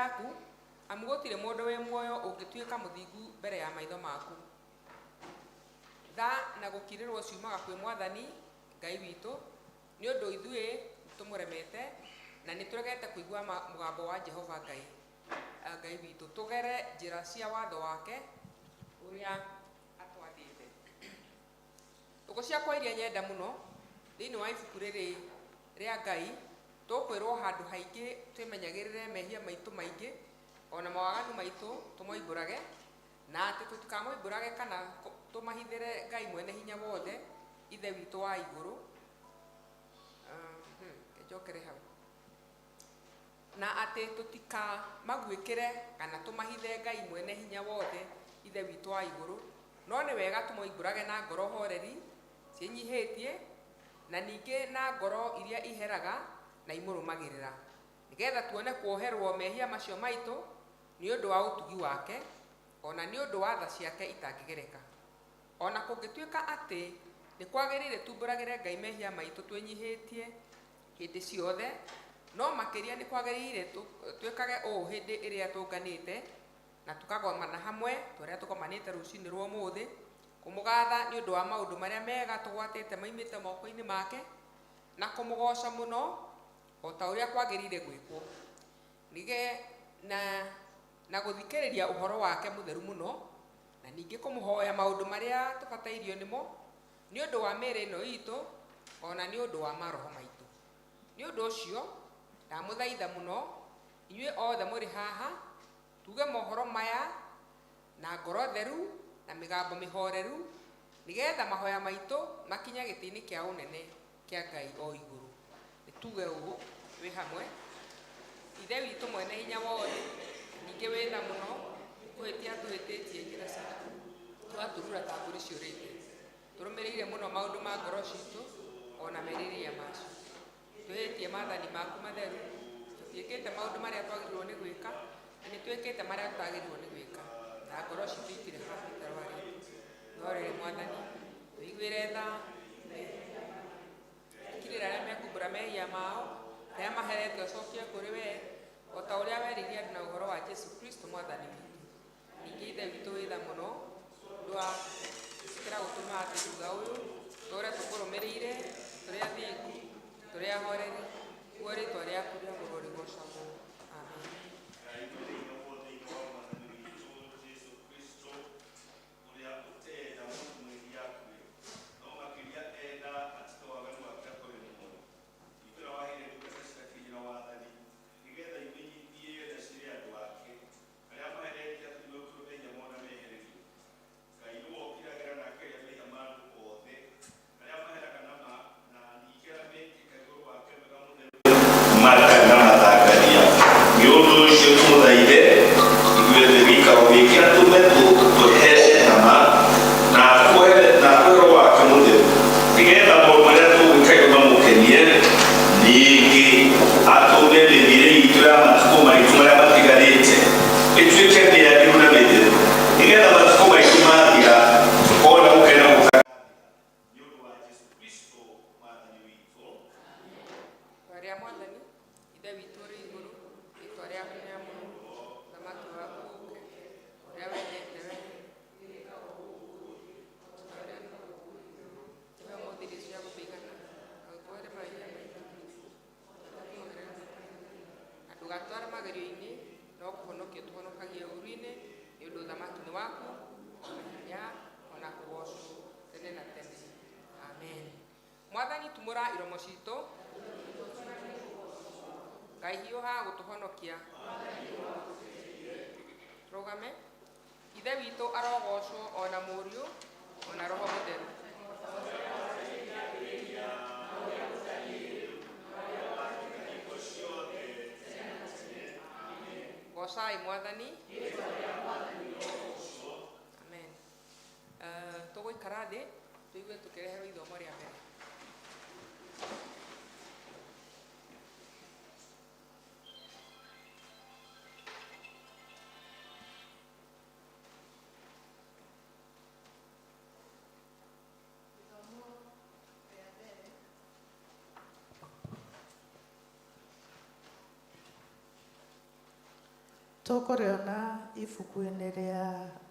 Yaku, amu gũtirĩ mũndũ wĩ muoyo ũngĩtuĩka mũthingu mbere ya maitho maku. Tha na gũkirĩrwo ciumaga kwĩ Mwathani Ngai witũ, nĩ ũndũ ithuĩ nĩtũmũremete, na nĩtũregete kũigua mũgambo wa Jehova Ngai, Ngai witũ, tũgere njĩra cia watho wake ũrĩa atwathĩte. Thũkũ ciakwa iria nyenda mũno, thĩinĩ wa ibuku rĩrĩ rĩa Ngai, tũkwĩrwo handũ haingĩ twĩmenyagĩrĩre mehia maitũ maingĩ, ona mawaganu maitũ tũmoimbũrage, na atĩ tũtikamoimbũrage kana tũmahithĩre Ngai mwene hinya wothe, Ithe witũ wa igũrũ. Njokere hau. Na atĩ tũtikamaguĩkĩre kana tũmahithe Ngai mwene hinya wothe, Ithe witũ wa igũrũ, no nĩ wega tũmoimbũrage na ngoro horeri ciĩnyihĩtie, na ningĩ na ngoro iria iheraga na imũrũmagĩrĩra, nĩgetha tuone kuoherwo mehia macio maitũ nĩ ũndũ wa ũtugi wake, ona nĩ ũndũ wa tha ciake itangĩgereka. Ona kũngĩtuĩka atĩ nĩ kwagĩrĩire tumbũragĩre Ngai mehia maitũ twĩnyihĩtie hĩndĩ ciothe, no makĩria nĩ kwagĩrĩire twĩkage ũũ hĩndĩ ĩrĩa tũnganĩte na tũkagomana hamwe ta ũrĩa tũgomanĩte rũcinĩ rwa ũmũthĩ, kũmũgatha nĩ ũndũ wa maũndũ marĩa mega tũgwatĩte maimĩte moko-inĩ make, na kũmũgoca mũno o ta ũrĩa kwagĩrĩire gwĩkwo, nĩge na gũthikĩrĩria ũhoro wake mũtheru mũno, na ningĩ kũmũhoya maũndũ marĩa tũbatairio nĩmo nĩ ũndũ wa mĩĩrĩ ĩno itũ, ona nĩ ũndũ wa maroho maitũ. Nĩ ũndũ ũcio ndamũthaitha mũno inyuĩ othe mũrĩ haha, tuge mohoro maya na ngoro theru na mĩgambo mĩhoreru, nĩgetha mahoya maitũ makinye gĩtĩ-inĩ kĩa ũnene kĩa Ngai o igũrũ. Nĩ tuge ũũ twĩ hamwe: Ithe witũ mwene hinya wothe, ningĩ wĩ tha mũno, kũhĩtia tũhĩtĩtie njĩra ciaku, tũgaturura ta mbũri ciũrĩte. Tũrũmĩrĩire mũno maũndũ ma ngoro citũ ona merirĩria macio. Twĩhĩtie maathani maku matheru, tũtiĩkĩte maũndũ marĩa twagĩrĩirwo nĩ gwĩka, na nĩ twĩkĩte marĩa tũtagĩrĩirwo nĩ gwĩka, na ngoro citũ itirĩ handũ itarwarĩte. No rĩrĩ Mwathani, tũiguĩre tha, kirĩra arĩa mekumbũra mehia mao, arĩa maherete ũcokie kũrĩ we, o ta ũrĩa werĩire andũ na ũhoro wa Jesu Kristo Mwathani witũ. Ningĩ Ithe witũ wĩ tha mũno, ũndũ wa gwĩtĩkĩra gũtũma atĩ thutha ũyũ tũre tũkũrũmĩrĩire, tũrĩ athingu, tũrĩ ahoreri, nĩguo rĩtwa rĩaku rĩamũrwo rĩgoocagwo. Amen. Ngai mwene hinya wothe, Ithe wa Mwathani witũ Jesu Kristo, ũrĩa ũteenda mũndũ mwĩhia akue, no makĩria enda atige waganu wake akorwo muoyo. Ningĩ ũrĩa waheire ndungata ciake hinya na wathani, nĩgetha imenyithie na ciĩre andũ ake arĩa maherete atĩ nĩmekũrwo mehia mao na mehererio. Ngai nĩwe ũkiragĩra na akeria mehia ma andũ othe arĩa maheraga na ma, na ningĩ arĩa metĩkagia ũhoro wake mwega mũtheru matarĩ na mathangania. Nĩ ũndũ ũcio tũmũthaithe ithuĩ gĩikaro gĩkĩ atũme tũhere na ma na atũhe na atũhe Roho wake mũtheru, nĩgetha maũndũ marĩa tũgwĩka mamũkenie, ningĩ atũme mĩthiĩre itũ ya matukũ maitũ marĩa matigarĩte ĩtuĩke mĩagĩru na mĩtheru, nĩgetha matukũ maitũ mathira tũkorwo na gũkena gũtagathira nĩ ũndũ wa Jesu Kristo Mwathani witũ. Rĩĩtwa rĩa Mwathani, Ithe witũ ũrĩ igũrũ, rĩĩtwa rĩaku rĩamũrwo, ũthamaki waku ũũke, ũrĩa wendete we. Tũhe ũmũthĩ irio cia gũtũigana, na ũtuohere mehia maitũ, na ndũgatware magerio-inĩ, no kũhonokia ũtũhonokagie ũũru-inĩ, nĩ ũndũ ũthamaki nĩ waku, na hinya, ona kũgoocwo tene na tene. Amen. Mwathani tumũra iromo citũ, Ngai hiũha gũtũhonokia. Rũgame. Ithe witũ arogocwo ona Mũriũ ona Roho Mũtheru. Gocai Mwathani. Amen. Tũgũikara thĩ tũigue tũkĩreherwo ithomo rĩa mbere. Ithomo rĩa mbere. Tũkũrĩona ibuku-inĩ rĩa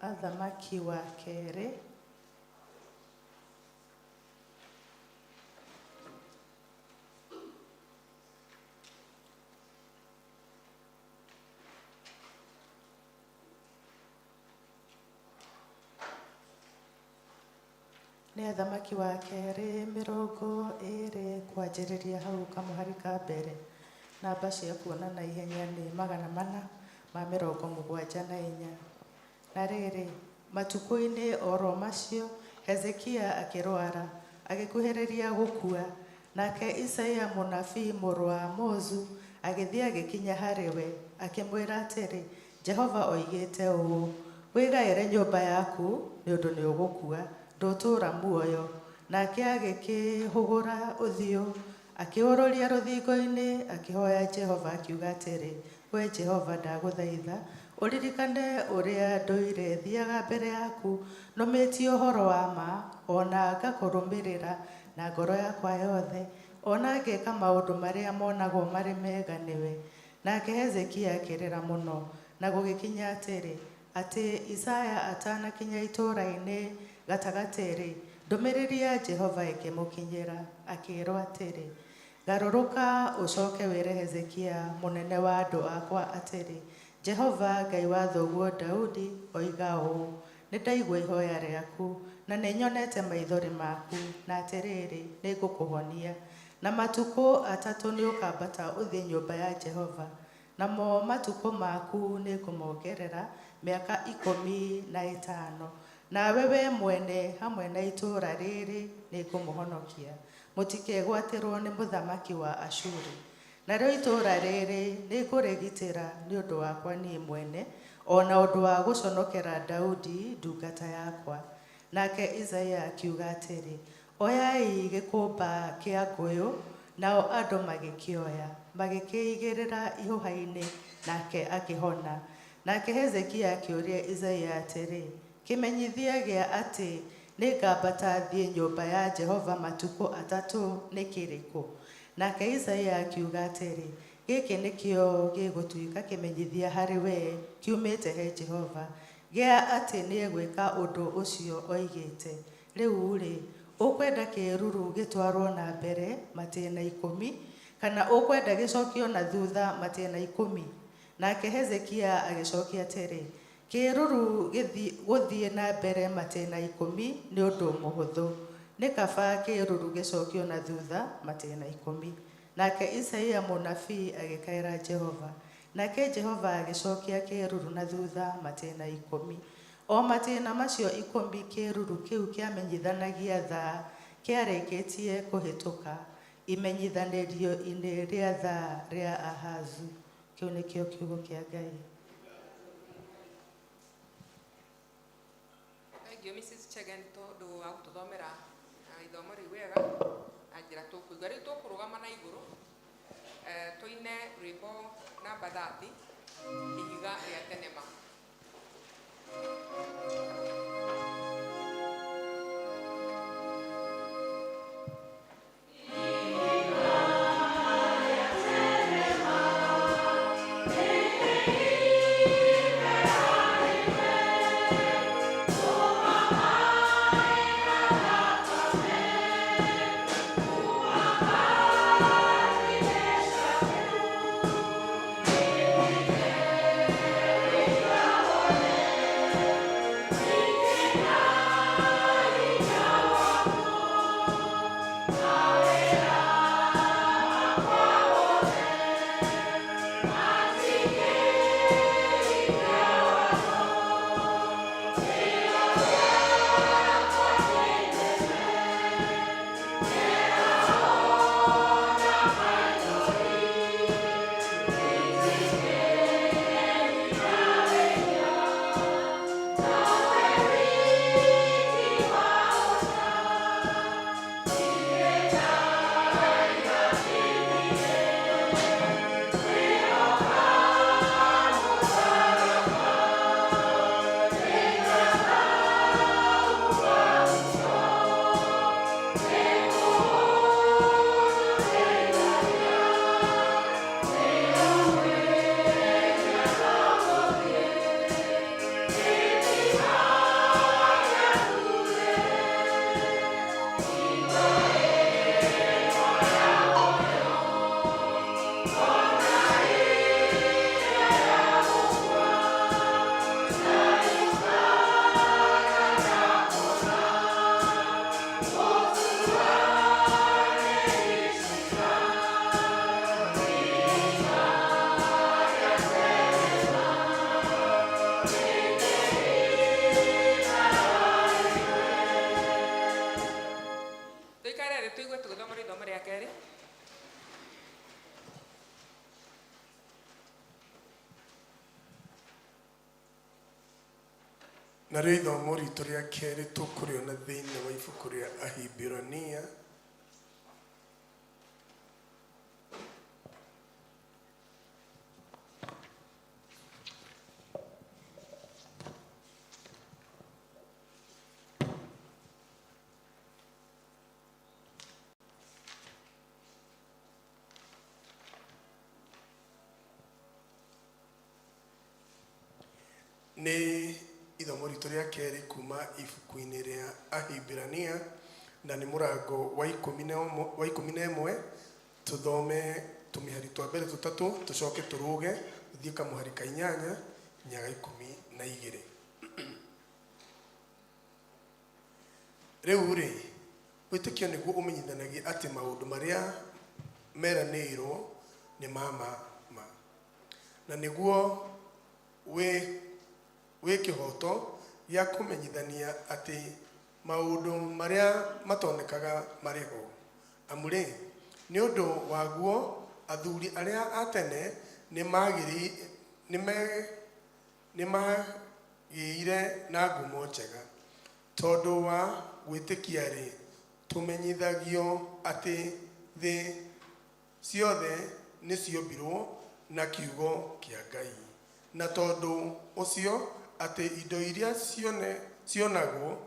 Athamaki wa kerĩ. Nĩ Athamaki wa kerĩ 20 kwanjĩrĩria hau kamũhari ka mbere. Namba cia kuona na ihenya nĩ 474. Na rĩrĩ, matukũ-inĩ oro macio Hezekia akĩrwara, agĩkuhĩrĩria gũkua. Nake Isaia mũnabii mũrũ wa Amozu agĩthiĩ agĩkinya harĩ we, akĩmwĩra atĩrĩ, Jehova oigĩte ũũ, wĩgaĩre nyũmba yaku, nĩ ũndũ nĩũgũkua, ndũtũũra muoyo. Nake agĩkĩhũgũra ũthiũ, akĩũrũria rũthingo-inĩ, akĩhoya Jehova akiuga atĩrĩ, we Jehova, ndagũthaitha ũririkane ũrĩa ndũire thiaga mbere yaku nũmĩtie ũhoro wa ma, o na ngakũrũmĩrĩra na ngoro yakwa yothe, o na ngeka maũndũ marĩa monagwo marĩ mega nĩwe. Nake Hezekia akĩrĩra mũno, na gũgĩkinya atĩrĩ, atĩ Isaya atanakinya itũũra-inĩ gatagatĩ-rĩ, ndũmĩrĩri ya Jehova ĩkĩmũkinyĩra, akĩĩrwo atĩrĩ, garũrũka ũcoke wĩre Hezekia mũnene wa andũ akwa atĩrĩ, Jehova Ngai wa thoguo Daudi oiga ũũ, nĩndaigua ihoya rĩaku, na nĩnyonete maithori maku, na atĩrĩrĩ, nĩngũkũhonia. Na matukũ 3 nĩũkambata ũthiĩ nyũmba ya Jehova, namo matukũ maku nĩngũmongerera mĩaka 15. Nawe we mwene hamwe na itũũra rĩrĩ nĩngũmũhonokia, mũtikegwatĩrwo nĩ mũthamaki wa Ashuri. Narĩo itũũra rĩrĩ nĩngũrĩgitĩra nĩ ũndũ wakwa niĩ mwene, o na ũndũ wa gũconokera Daudi ndungata yakwa. Nake Isaia akiuga atĩrĩ, oyai gĩkũmba kĩa ngũyũ, nao andũ magĩkĩoya, magĩkĩigĩrĩra ihũha-inĩ, nake akĩhona. Nake Hezekia akĩũria Isaia atĩrĩ, kĩmenyithia gĩa atĩ nĩngambata thiĩ nyũmba ya Jehova matukũ 3 nĩ kĩrĩkũ? Nake Isaia akiuga atĩrĩ, gĩkĩ nĩkĩo gĩgũtuĩka kĩmenyithia harĩ wee kiumĩte he Jehova, gĩa atĩ nĩegwĩka ũndũ ũcio oigĩte. Rĩu-rĩ, ũkwenda kĩĩruru gĩtwarwo na mbere matĩna 10, kana ũkwenda gĩcokio na thutha matĩna 10? Nake Hezekia agĩcokia atĩrĩ, kĩĩruru gũthiĩ na mbere matĩna 10 nĩ ũndũ mũhũthũ, nĩ kaba kĩĩruru gĩcokio na thutha matĩna 10. Nake Isaia mũnabii agĩkaĩra Jehova, nake Jehova agĩcokia kĩĩruru na thutha matĩna 10. O matĩna macio 10 kĩĩruru kĩu kĩamenyithanagia thaa kĩarĩkĩtie kũhĩtũka imenyithanĩrio-inĩ rĩa thaa rĩa Ahazu. Kĩu nĩkĩo kiugo kĩa Ngai. Thank you Mrs. Chegen tondũ wa gũtũthomera ithomo rĩu wega na njĩra tũkũigua. Rĩu tũkũrũgama na igũrũ tũine rwĩmbo namba 30, ihiga rĩa tene ma. Narĩo ithomo ritũ rĩa kerĩ tũkũrĩona thĩinĩ wa ibuku rĩa Ahibirania nĩ ithomo ritũ rĩa kerĩ kuma ibuku-inĩ rĩa Ahibirania na nĩ mũrango wa 11 tũthome tũmĩhari twa mbere tũtatũ tũcoke tũrũge tũthiĩ kamũhari ka 8 nginya ga 12. Rĩu rĩ, wĩtĩkio nĩguo ũmenyithanagia atĩ maũndũ marĩa meranĩirwo nĩ ma ma na nĩguo wĩ kĩhoto gĩa kũmenyithania atĩ maũndũ marĩa matonekaga marĩ ho. Amu rĩ, nĩ ũndũ waguo athuri arĩa a tene nĩmagĩire na ngumo njega. Tondũ wa gwĩtĩkia rĩ, tũmenyithagio atĩ thĩ ciothe nĩciombirwo na kiugo kĩa Ngai, na tondũ ũcio atĩ indo iria cionagwo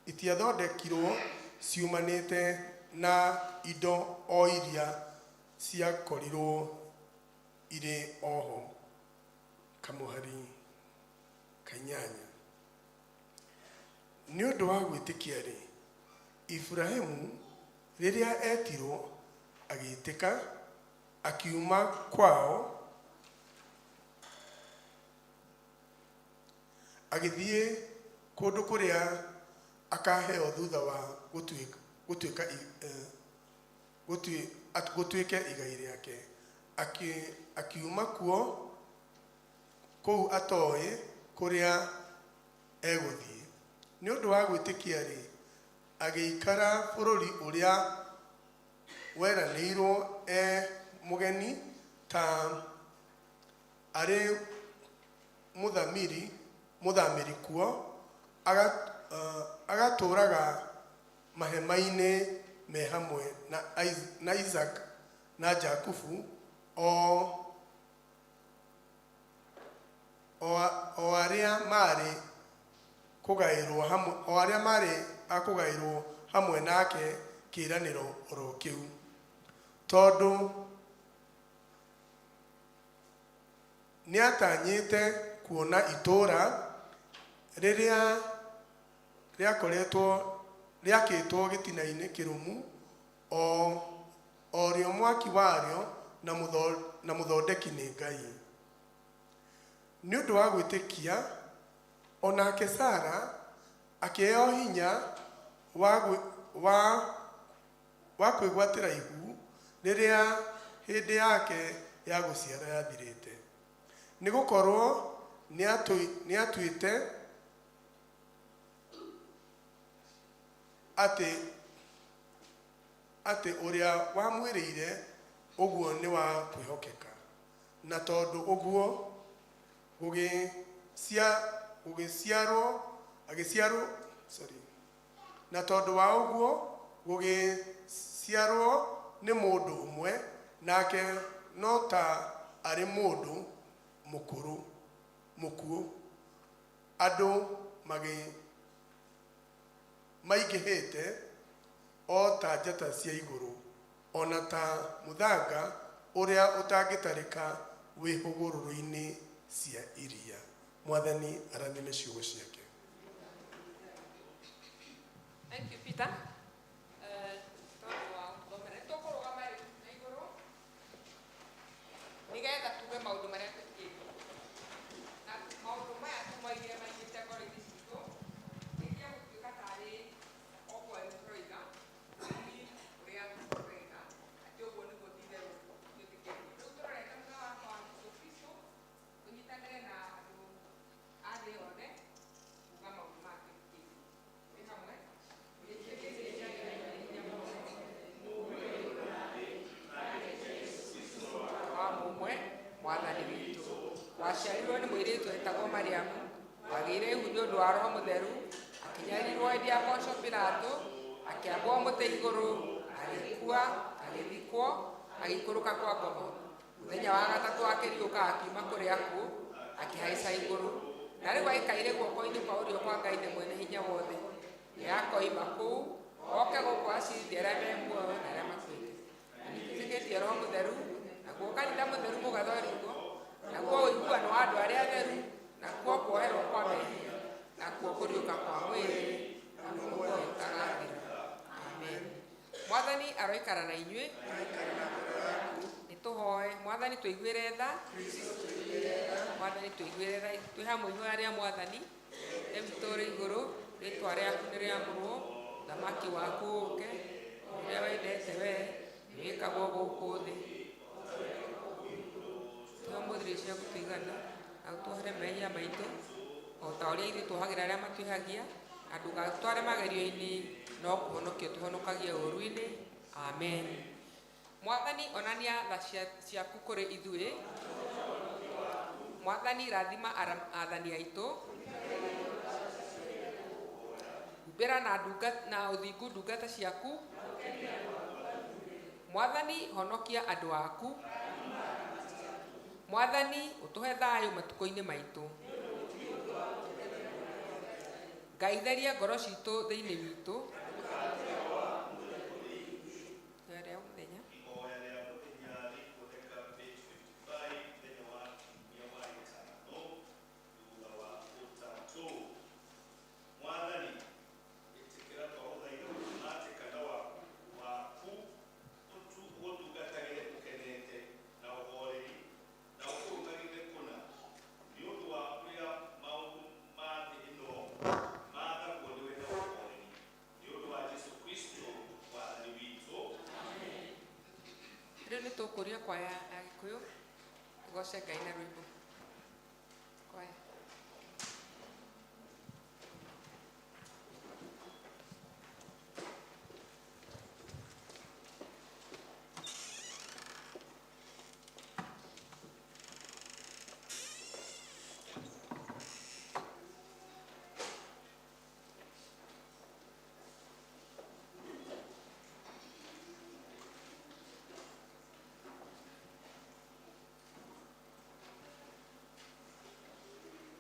itiathondekirwo ciumanĩte na indo o iria ciakorirwo irĩ oho. Kamũhari ka 8. Nĩ ũndũ wa gwĩtĩkia rĩ, Iburahĩmu rĩrĩa etirwo agĩĩtĩka, akiuma kwao agĩthiĩ kũndũ kũrĩa akaheo thutha wa gũtuĩke igai rĩake. Akiuma kuo kũu atoĩ kũrĩa egũthiĩ. Nĩ ũndũ wa gwĩtĩkia rĩ, agĩikara bũrũri ũrĩa weranĩirwo e mũgeni ta arĩ mũthamĩri kuo, agatũũraga mahema-inĩ me hamwe na Isaka na Jakubu, o arĩa marĩ a kũgaĩrwo hamwe nake kĩĩranĩro oro kĩu. Tondũ nĩatanyĩte kuona itũũra rĩrĩa rĩakĩtwo gĩtina-inĩ kĩrũmu, o rĩo mwaki warĩo na mũthondeki nĩ Ngai. Nĩ ũndũ wa gwĩtĩkia onake Sara akĩheo hinya wa kwĩgwatĩra ihu rĩrĩa hĩndĩ yake ya gũciara yathirĩte, nĩ gũkorwo nĩatuĩte atĩ ũrĩa wamwĩrĩire ũguo nĩ wa kwĩhokeka. Na tondũ ũguo na tondũ wa ũguo gũgĩciarwo nĩ mũndũ ũmwe, nake no ta arĩ mũndũ mũkuũ, andũ maingĩhĩte o ta njata cia igũrũ, ona ta mũthanga ũrĩa ũtangĩtarĩka wĩ hũgũrũrũ-inĩ cia iria. Mwathani arathime ciugo ciake. Thank you, Peter. Tondũ wa gũthomera nĩ tũkũrũgama rĩu na igũrũ nĩgetha tuge maũndũ marĩa twĩkĩte, na maũndũ maya tũmaigire maigĩte ngoro-inĩ citũ, rĩngĩ gũtuĩka tarĩ oguo tũroiga, ũrĩa tũroiga atĩ ũguo nĩguo ti-itherũ twĩtĩkĩtie. Rĩu tũrorete mũthenya wa Jesũ Kristũ, tũnyitanĩre na andũ a thĩ yothe kuga maũndũ maya twĩtĩkĩtie. Twĩ hamwe. Wa mũmwe Mwathani witũ, waciarirwo nĩ mũirĩtu wetagwo Mariamu, Wagĩire ihu nĩ ũndũ wa Roho Mũtheru, akĩnyarirwo hĩndĩ ya Pontio Pilato, akĩambwo mũtĩ igũrũ, agĩkua, agĩthikwo, agĩikũrũka kwa ngoma. Mũthenya wa gatatũ akĩriũka akiuma kũrĩ akuũ, akĩhaica igũrũ, na rĩu aikaire guoko-inĩ kwa ũrĩo kwa Ngai Ithe Mwene-Hinya Wothe. Nĩakoima kũu oke gũkũ acirithie arĩa me muoyo na arĩa makuĩte. Na nĩnjĩtĩkĩtie Roho Mũtheru, naguo kanitha mũtheru mũgathorigwo, naguo ũiguano wa andũ arĩa atheru, nakuo kuoherwo kwa mehia, nakuo kũriũka kwa mwĩrĩ, naguo muoyo ũtagathira. Amen. Mwathani aroikara na inyuĩ. Nĩtũhoe. Mwathani tũiguĩre tha. Mwathani tũiguĩre tha. Twĩ hamwe ihoya rĩa Mwathani. Ithe witũ ũrĩ igũrũ, rĩtwa rĩaku nĩrĩamũrwo, ũthamaki waku ũũke, ũrĩa wendete we nĩwĩkagwo gũkũ thĩ. Tũhe ũmũthĩ irio cia gũtũigana, na ũtuohere mehia maitũ, o ta ũrĩa ithuĩ tuohagĩra arĩa matwĩhagia, na ndũgatũtware magerio-inĩ, no kũhonokia ũtũhonokagie ũũru-inĩ. Amen. Mwathani onania tha ciaku kũrĩ ithuĩ. Mwathani rathima athani aitũ. Humbĩra na ũthingu ndungata ciaku. Mwathani honokia andũ aku. Mwathani ũtũhe thayũ matukũ-inĩ maitũ. Ngai theria ngoro citũ thĩinĩ witũ. Ihoya rĩa mũthenya. Ihoya rĩa mũthenya rĩkuoneka page 55 mũthenya wa kiumia wa ĩtano thutha wa ũtatũ. Mwathani, ĩtĩkĩra twagũthaitha atĩ kanitha waku ũgũtungatagĩre ũkenete na ũhoreri na ũkũrũmagĩrĩre kũna nĩ ũndũ wa ũrĩa maũndũ ma thĩ ĩno maathagwo nĩwe na ũhoreri nĩ ũndũ wa Jesũ Kristo Mwathani witũ. Rĩu nĩ tũkũria kwaya ya Gĩkũyũ tũgoce Ngai na rwĩmbo. Kwaya. Thank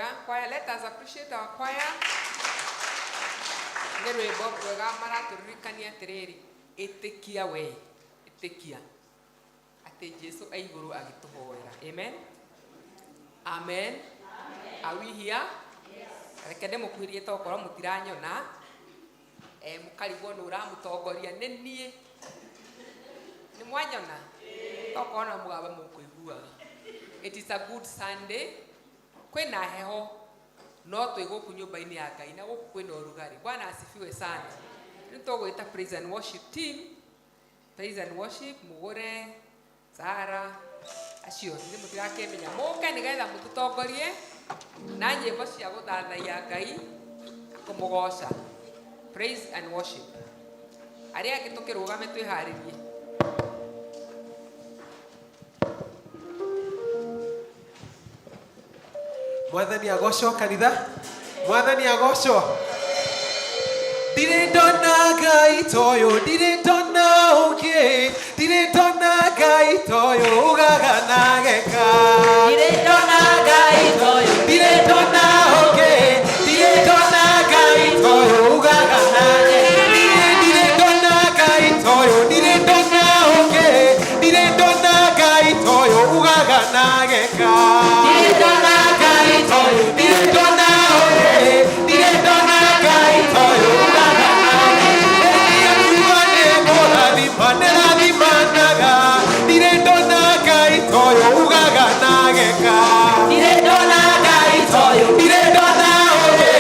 Wega choir, let us appreciate our choir. Nĩ rwĩmbo rwega maratũririkania atĩrĩrĩ, ĩtĩkia we, ĩtĩkia atĩ Jesu e igũrũ agĩtũhoera. Amen, amen. Are we here? Reke ndĩmũkuhĩrie tokorwo mũtiranyona, mũkarigwo nũ ũramũtongoria. Nĩ niĩ, nĩ mwanyona tokorwo na mũgamba mũkũiguaga. It is a good Sunday. Kwĩna heho no twĩ gũkũ nyũmba-inĩ ya Ngai na gũkũ kwĩna ũrugarĩ. Bwana asifiwe sana. Nĩ tũgwĩta praise and worship team, praise and worship, mũgũre Sara acio nĩ mũtirakĩmenya, mũke nĩgetha mũtũtongorie na nyĩmbo cia gũthathaiya Ngai na kũmũgoca. Praise and worship. Arĩa angĩ tũkĩrũgame twĩharĩrie. Mwathani agocwo, kanitha. Mwathani agocwo. Ndirĩ ndona Ngai toyũ, ndirĩ ndona ũngĩ, ndirĩ ndona Ngai toyũ ugaga na geka. Ndirĩ ndona Ngai toyũ, ndirĩ ndona ũngĩ, ndirĩ ndona Ngai toyũ ugaga na geka. Ndirĩ ndona Ngai toyũ, ndirĩ ndona ũngĩ, ndirĩ ndona Ngai toyũ ugaga na geka. Ndirĩ ndona Ngai toyũ, ndirĩ ndona ũngĩ, ndirĩ ndona Ngai toyũ ugaga na geka. Akiuga nĩ kũrathima nĩrathimanaga, ndirĩ ndona Ngai toyũ ugaga na geka. Ndirĩ ndona Ngai toyũ, ndirĩ ndona ũngĩ,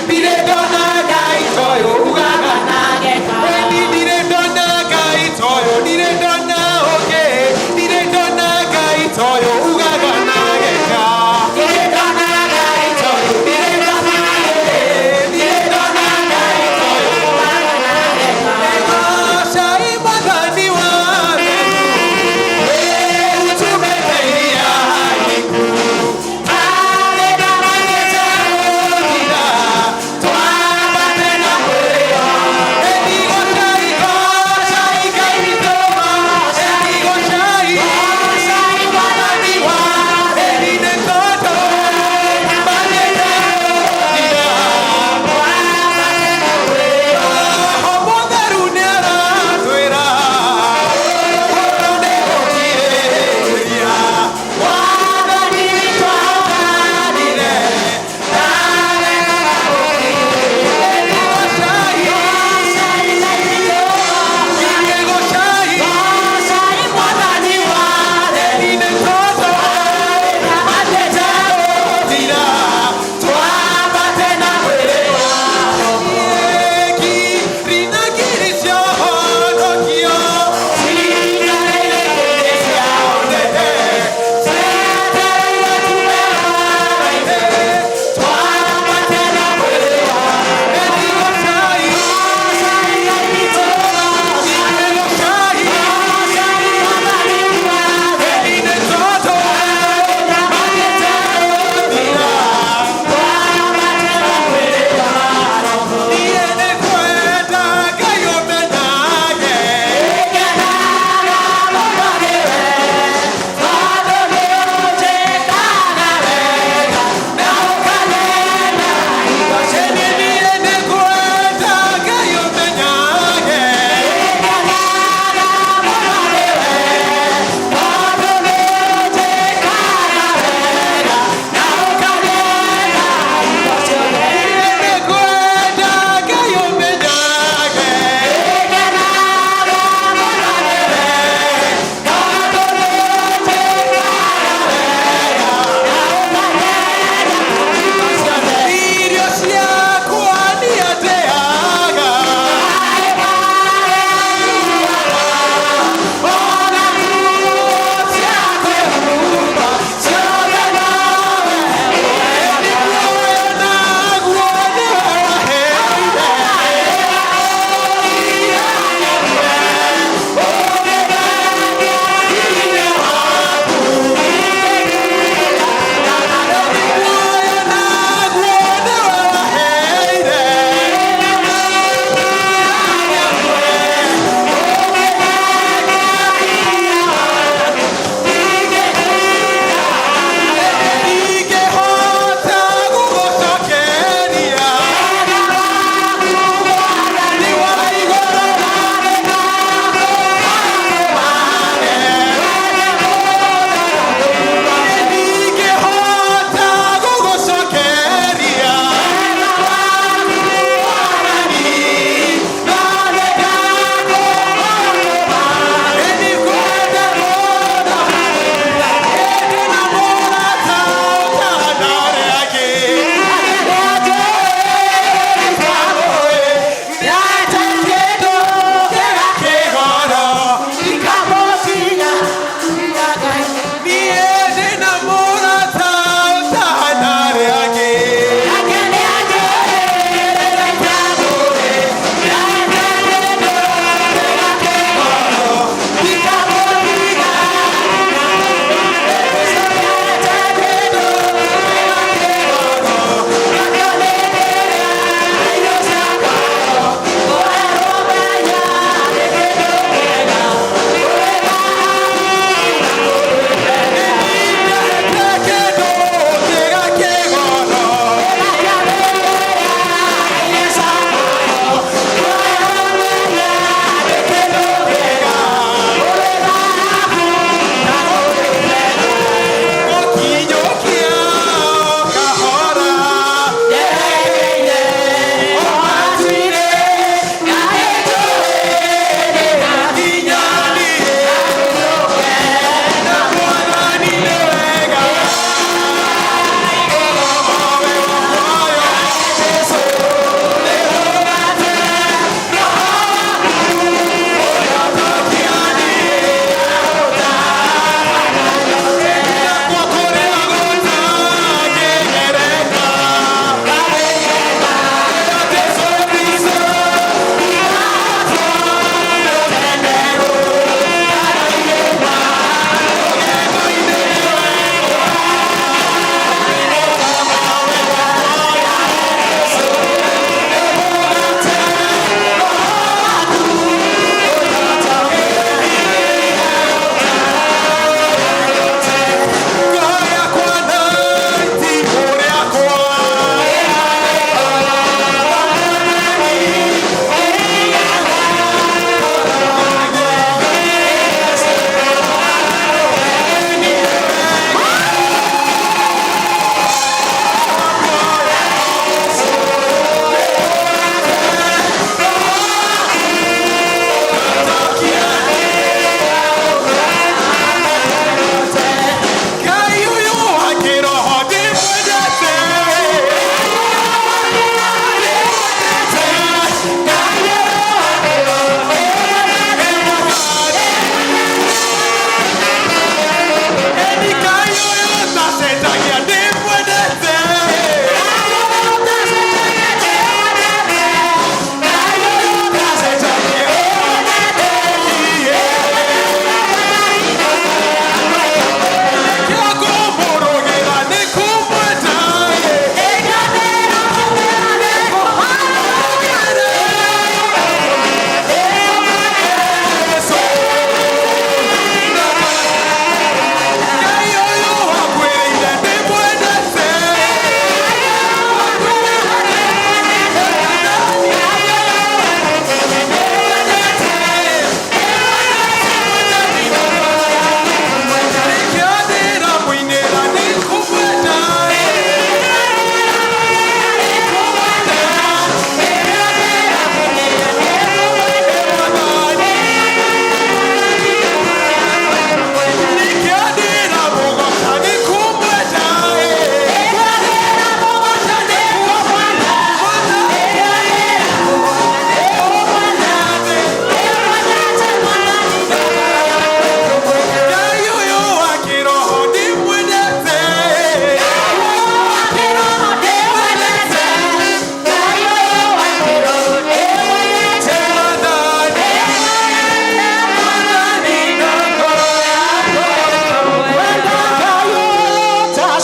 ndirĩ ndona Ngai toyũ ugaga na geka. Eni ndirĩ ndona Ngai toyũ, ndirĩ ndona ũngĩ, ndirĩ ndona Ngai toyũ ugaga na geka. Ndirĩ ndona Ngai.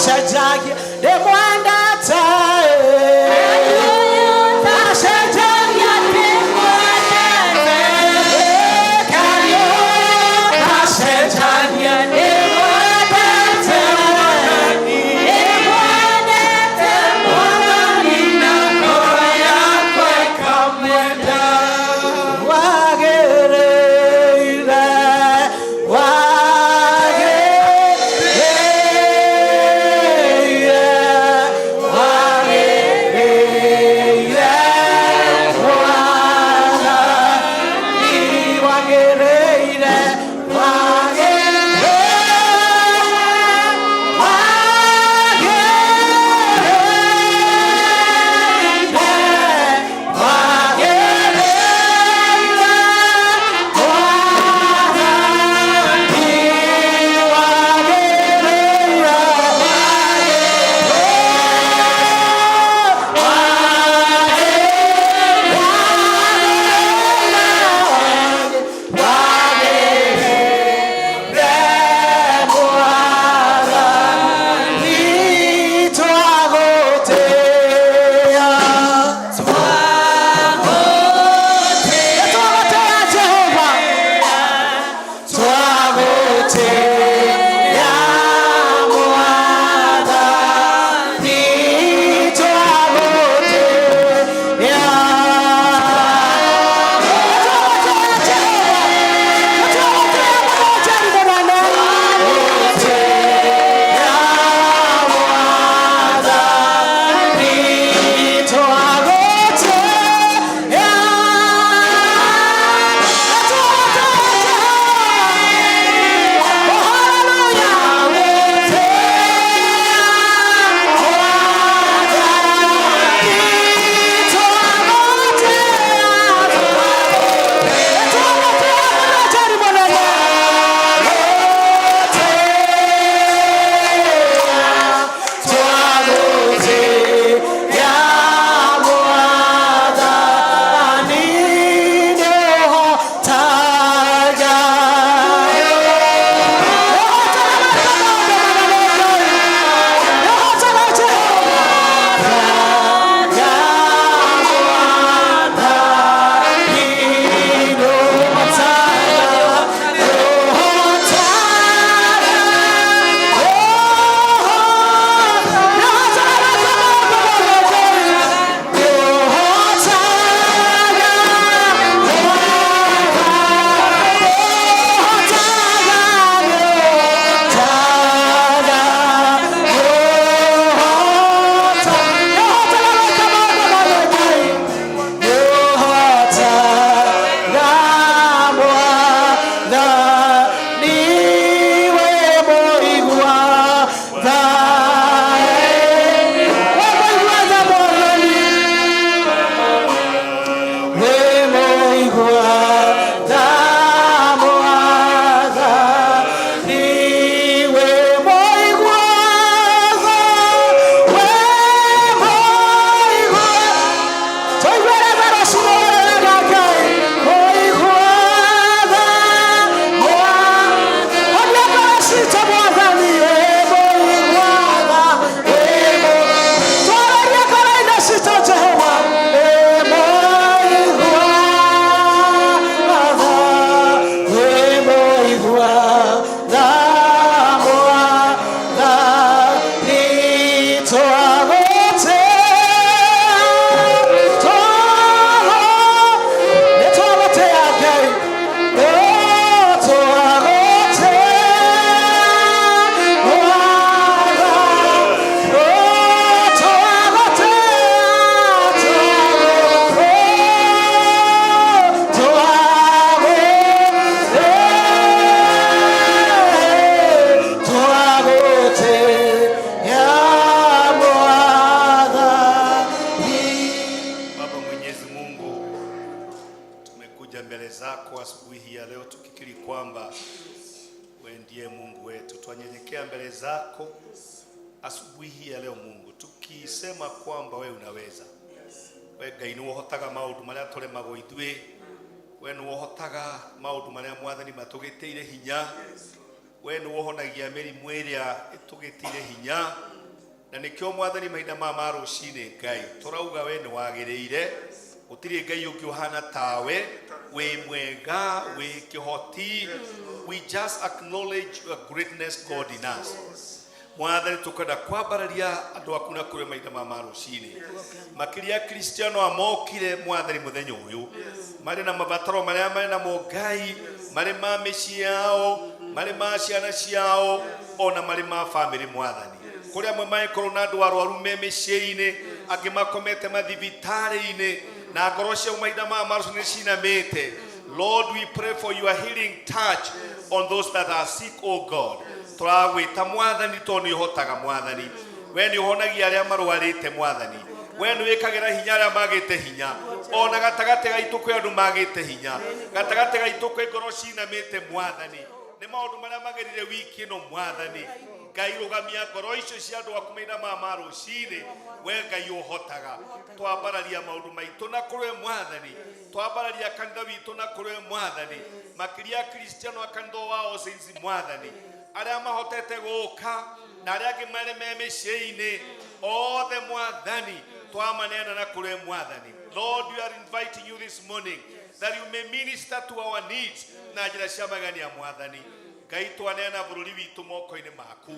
Tacenjagia ndĩmwendete. Tacenjagia ndĩmwendete. Ngai ũyũ tacenjagia ndĩmwendete Mwathani. Ndĩmwendete Mwathani na ngoro yakwa ĩkamwenda. Wagĩrĩire, wagĩrĩire, wagĩrĩire Mwathani, wagĩrĩire, wagĩrĩire, wagĩrĩire, Baba Mwenyezi Mungu, tumekuja mbele zako asubuhi hii ya leo tukikiri kwamba wewe ndiye Mungu wetu. Twanyenyekea mbele zako asubuhi hii ya leo Mungu, tukisema kwamba wewe unaweza. We Ngai nĩ ũhotaga maũndũ marĩa tũremagwo ithuĩ. We nĩ ũhotaga maũndũ marĩa Mwathani matũgĩtĩire hinya. We nĩ ũhonagia mĩrimũ ĩrĩa ĩtũgĩtĩire hinya. Na nĩkĩo Mwathani mahinda maya ma rũcinĩ Ngai tũrauga we nĩ wagĩrĩire, gũtirĩ Ngai ũngĩ ũhana tawe, wĩ mwega, wĩ kĩhoti. We just acknowledge your greatness, God, in us. Mwathani, tũkwenda kwambararia andũ aku na kũrĩ mahinda maya ma rũcinĩ, makĩria Kristiano amokire Mwathani mũthenya ũyũ marĩ na mabataro marĩa marĩ namo Ngai, marĩ ma mĩciĩ yao, marĩ ma ciana ciao, ona marĩ ma bamĩrĩ Mwathani. Kũrĩ amwe mangĩkorwo na andũ arwaru me mĩciĩ-inĩ, angĩ makomete mathibitarĩ-inĩ na ngoro ciao mahinda maya ma rũcinĩ cinamĩte. Lord, we pray for your healing touch on those that are sick, oh God. Tũragwĩta Mwathani tondũ nĩ ũhotaga Mwathani. We nĩ ũhonagia arĩa marwarĩte Mwathani. We nĩ wĩkagĩra hinya arĩa magĩte hinya. Ona gatagatĩ gaitũ kwĩ andũ magĩte hinya. Gatagatĩ gaitũ kwĩ ngoro cinamĩte Mwathani. Nĩ maũndũ marĩa magerire wiki ĩno Mwathani. Ngai, rũgamia ngoro icio cia andũ aku mahinda maya ma rũcinĩ. We Ngai ũhotaga. Twambararia maũndũ maitũ na kũrĩ Mwathani. Twambararia kanitha witũ na kũrĩ Mwathani. Makĩria Kristiano a kanitha wa All Saints Mwathani. Arĩa mahotete gũka na arĩa angĩ marĩ me mĩciĩ-inĩ othe Mwathani, twamaneana na kũrĩ Mwathani. Lord, we are inviting you this morning that you may minister to our needs na njĩra cia magania Mwathani. Ngai, twaneana bũrũri witũ moko-inĩ maku.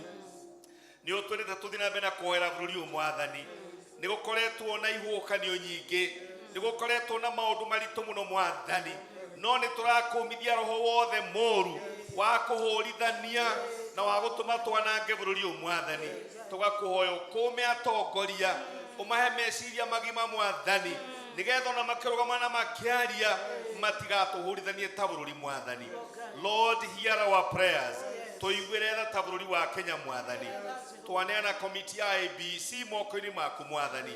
Nĩ ũtwĩrĩte tũthiĩ na mbere na kũhoera bũrũri ũyũ Mwathani. Nĩ gũkoretwo na ihuhũkanio nyingĩ, nĩ gũkoretwo na maũndũ maritũ mũno Mwathani, no nĩ tũrakũmithia roho wothe mũru wa kũhũrithania na wa gũtũma twanange bũrũri ũyũ Mwathani. Tũgakũhoya ũkũme atongoria, ũmahe meciria magima Mwathani, nĩgetha ona makĩrũgama na makĩaria matigatũhũrithanie ta bũrũri Mwathani. Lord, hear our prayers. Tũiguĩre tha ta bũrũri wa Kenya Mwathani. Twaneana komiti ya IEBC moko-inĩ maku Mwathani,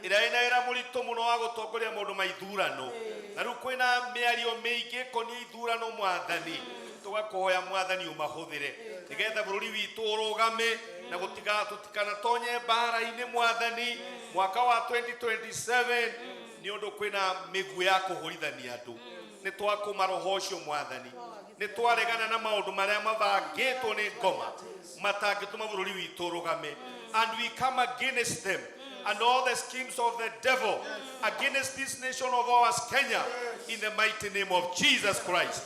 ĩrĩa ĩna wĩra mũritũ mũno wa gũtongoria maũndũ ma ithurano, na rĩu kwĩna mĩario mĩingĩ ĩkoniĩ ithurano Mwathani. Tũgakũhoya Mwathani ũmahũthĩre nĩgetha bũrũri witũ ũrũgame na gũtiga tũtikanatonye mbara-inĩ Mwathani mwaka wa 2027, nĩ ũndũ kwĩna mĩguĩ ya kũhũrithania andũ. Nĩ twakũma roho ũcio Mwathani. Nĩ twaregana na maũndũ marĩa mabangĩtwo nĩ ngoma matangĩtũma bũrũri witũ ũrũgame, and we come against them and all the schemes of the devil against this nation of ours, Kenya, in the mighty name of Jesus Christ.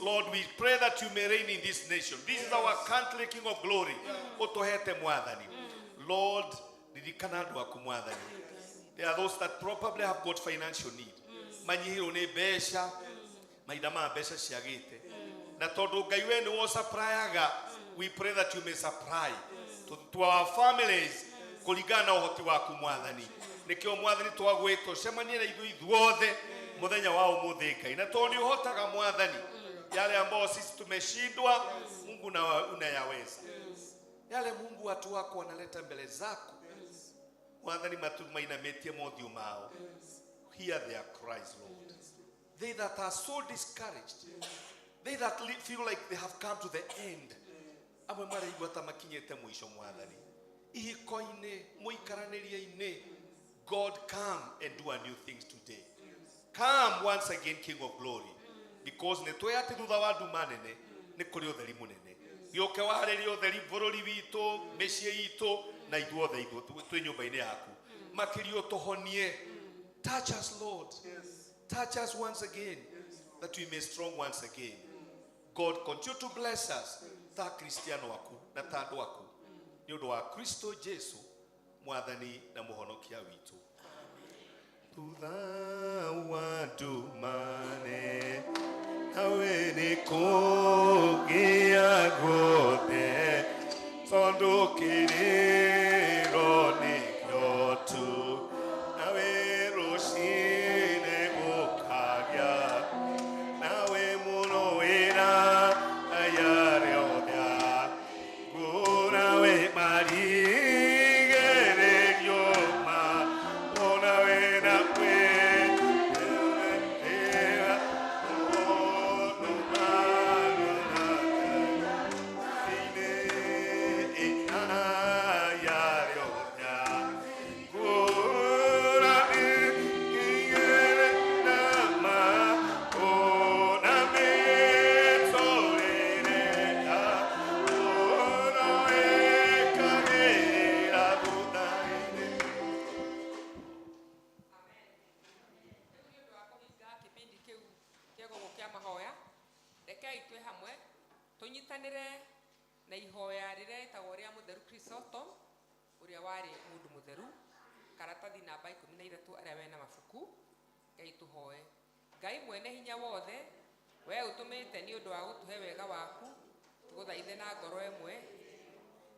Lord, we pray that you may reign in this nation. This is our country, King of Glory. Ũtũhete Mwathani. Lord, ririkana andũ aku Mwathani. There are those that probably have got financial need. Manyihirwo nĩ mbeca, mahinda maya mbeca ciagĩte. Na tondũ Ngai we nĩwe ũsupplyaga, we pray that you may supply to our families kũringana na ũhoti waku Mwathani. Nĩkĩo Mwathani twagwĩta ũcemanie na ithuĩ ithuothe mũthenya wa ũmũthĩ Ngai. Na tondũ nĩ ũhotaga Mwathani, yale ambao sisi tumeshindwa, Mungu na unayaweza. Yale Mungu watu wako wanaleta mbele zako Mwathani, matu mainamĩtie mothiũ mao. Hear their cries, Lord. They that are so discouraged, they that feel like they have come to the end, amwe maraigua ta makinyĩte mũico Mwathani, ihiko-inĩ, mũikaranĩrie-inĩ, God, come and do a new things today. Come once again, King of Glory, because nĩ tũĩ atĩ thutha wa nduma nene nĩ kũrĩ ũtheri mũnene. Gĩũke warĩrie ũtheri bũrũri witũ, mĩciĩ itũ, na ithuothe ithuĩ twĩ nyũmba-inĩ yaku. Makĩria ũtũhonie. Touch us, Lord. Touch us once again, that we may strong once again. God, continue to bless us ta Kristiano aku na ta andũ aku, nĩ ũndũ wa Kristo Jesu Mwathani na Mũhonokia witũ. Thutha wa ndumane nawe nĩ kũgĩa guothe, tondũ kĩrĩro nĩkĩo tu, nawe rũcinĩ gũkagĩa, nawe mũno wĩra ayarĩothe ngũrawe marigĩrĩrio ma ona wĩna kwĩ Tũrĩkanĩre na ihoya rĩrĩa rĩtagwo rĩa mũtheru Chrysostom ũrĩa warĩ mũndũ mũtheru, karatathi namba 13 arĩa mena mabuku. Ngai tũhoe. Ngai mwene hinya wothe, we ũtũmĩte nĩ ũndũ wa gũtũhe wega waku, tũgũthaithe na ngoro ĩmwe,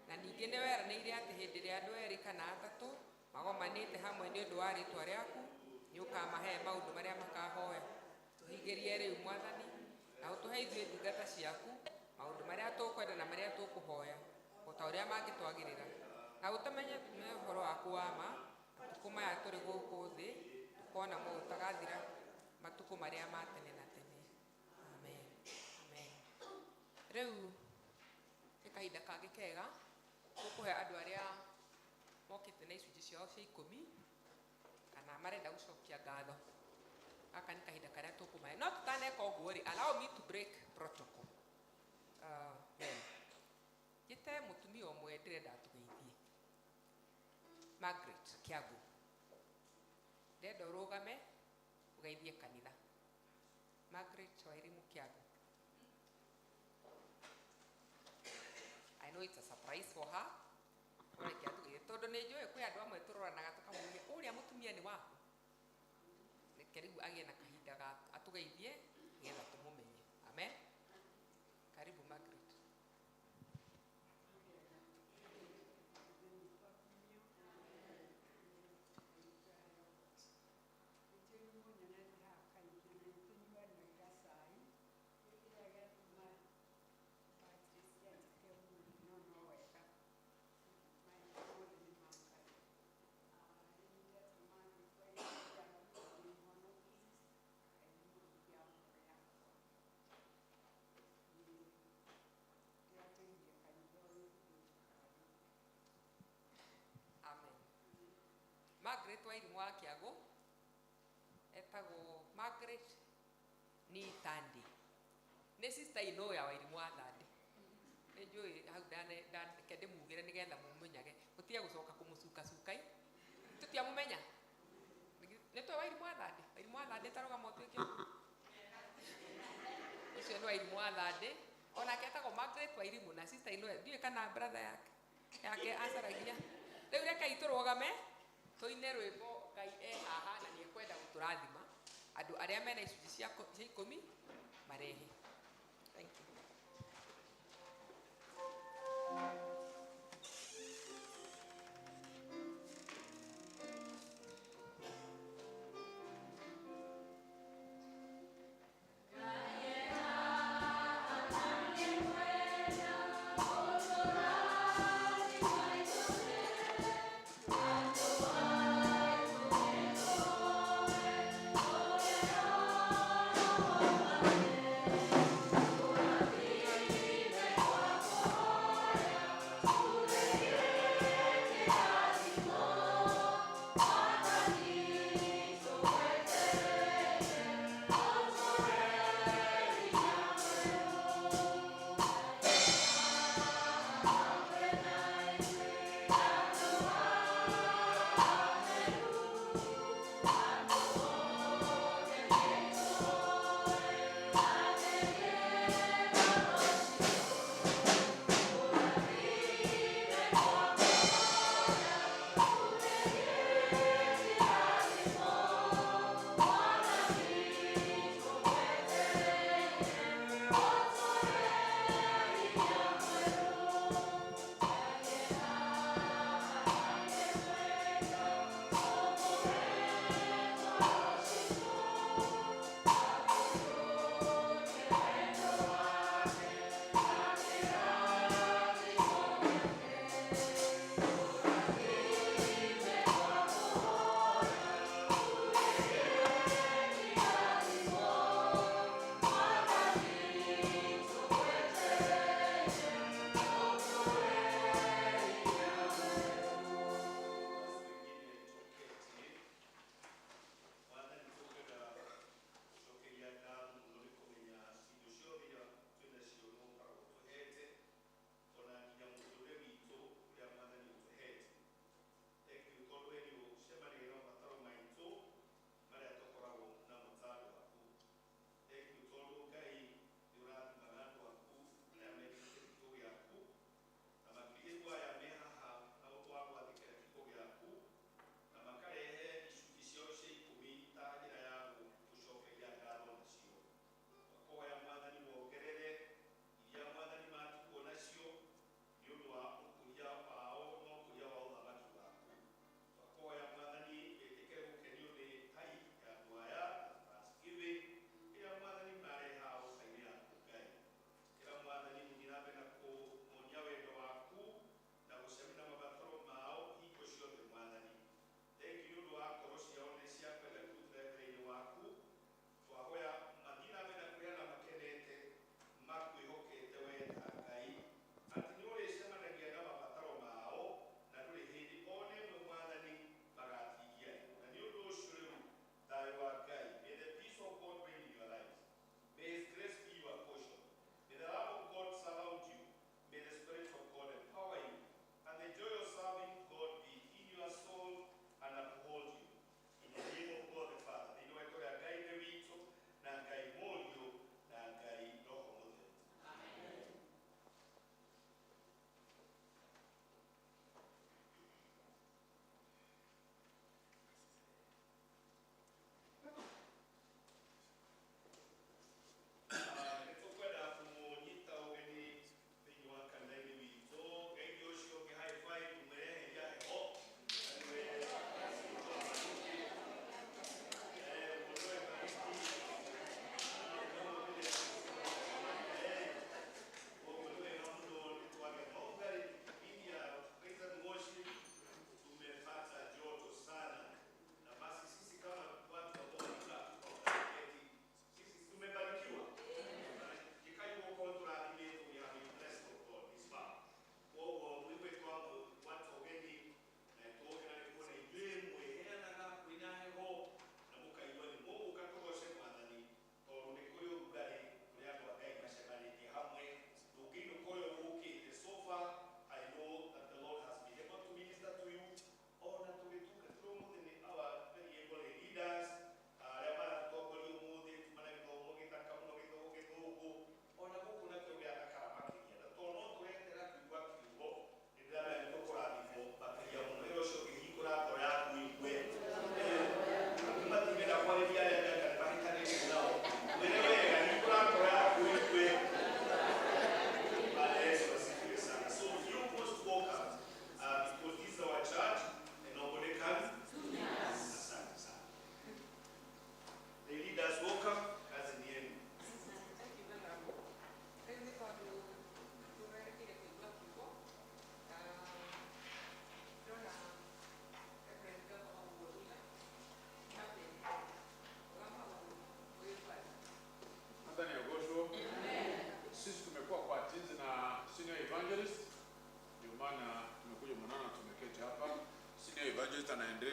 na ningĩ nĩ weranĩire atĩ hĩndĩ ĩrĩa andũ erĩ kana atatũ magomanĩte hamwe nĩ ũndũ wa rĩtwa rĩaku, nĩ ũkamahe maũndũ marĩa makahoya. Tũhingĩrie rĩu Mwathani, na ũtũhe ithuĩ ndungata ciaku maũndũ marĩa tũkwenda na marĩa tũkũhoya, o ta ũrĩa mangĩtwagĩrĩra, na ũtũmenye tume ũhoro waku wa ma matukũ maya tũrĩ gũkũ thĩ, tũkona muoyo ũtagathira matukũ marĩa ma tene na tene. Amen. Amen. Rĩu nĩ kahinda kangĩ kega tũkũhe andũ arĩa mokĩte na icunjĩ ciao cia 10 kana marenda gũcokia ngatho. Gaka nĩ kahinda karĩa tũkũmahe. No tũtaneka ũguo rĩ, allow me to break protocol. Well, njĩte mũtumia ũmwe ndĩrenda atũgeithie, Margaret Kĩago. Ndĩrenda ũrũgame ũgeithie kanitha. Margaret Wairimu Kĩago. I know it's a surprise for her. Ũreke atũgeithie tondũ nĩ njũĩ kwĩ andũ amwe tũroranaga tũkamũria ũrĩa mũtumia nĩ waku. Reke rĩu agĩe na kahinda ga atũgeithie nĩgetha tũmũmenye. Amen. Karibu Margaret. Amen. Margaret Wairimu wa Kĩago etagwo Margaret ni Tandi. Nĩ sister ino ya Wairimu wa Thandi. Nĩ njũĩ hau reke ndĩmugĩre nĩgetha mũmenyage. Mũtige gũcoka kũmũcukacukai. Tũtiamũmenya. Nĩ tũĩ Wairimu wa Thandi. Wairimu wa Thandi tarũgama ũtuĩke ũguo. Ũcio nĩ Wairimu wa Thandi. Onake etagwo Margaret Wairimu na sister ino ndiũĩ kana brother yake acaragia. Rĩu rekei tũrũgame tũine rwĩmbo Ngai e haha na nĩ ekwenda gũtũrathima. Andũ arĩa mena icunjĩ cia 10 marehe. Thank you. Thank you.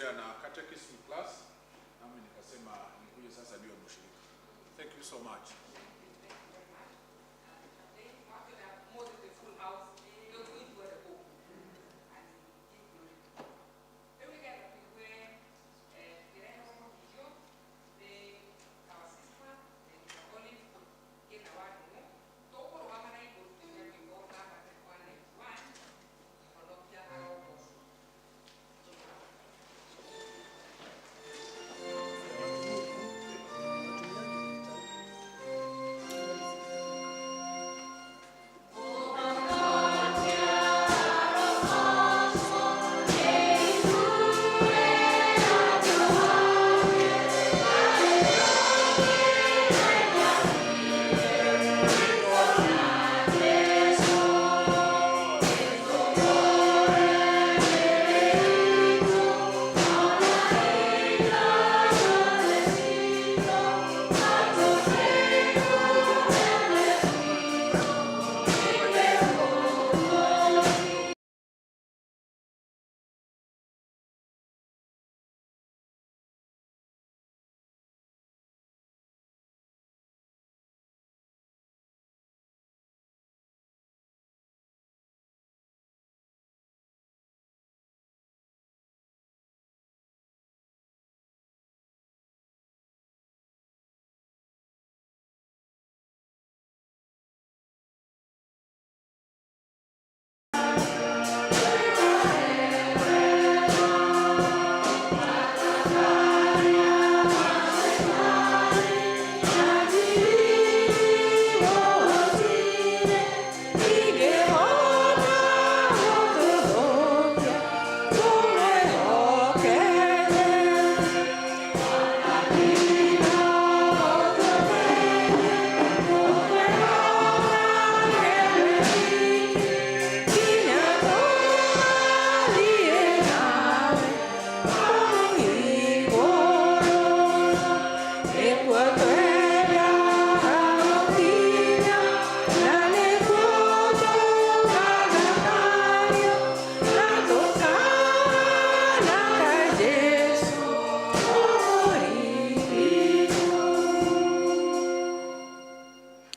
Niliendelea na catechism class, nami nikasema nikuje sasa niwe mshirika. Thank you so much.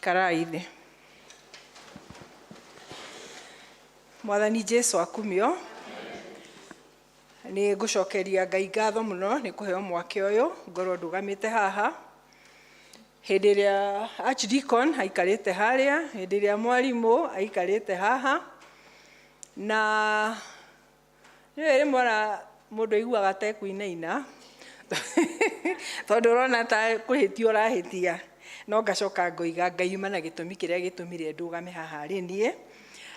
Karai thĩ. Mwathani Jesu akumio. Nĩ ngũcokeria Ngai ngatho mũno nĩ kũheo mwake ũyũ ngorwo ndũgamĩte haha. Hĩndĩ ĩrĩa Archdeacon aikarĩte harĩa, hĩndĩ ĩrĩa mwarimũ aikarĩte haha, na nĩwe rĩmwe ona mũndũ aiguaga ta ekuinaina tondũ ũrona ta kũhĩtia ũrahĩtia, no ngacoka ngoiga Ngai uma na gĩtũmi kĩrĩa gĩtũmire ndũgame haha arĩ niĩ,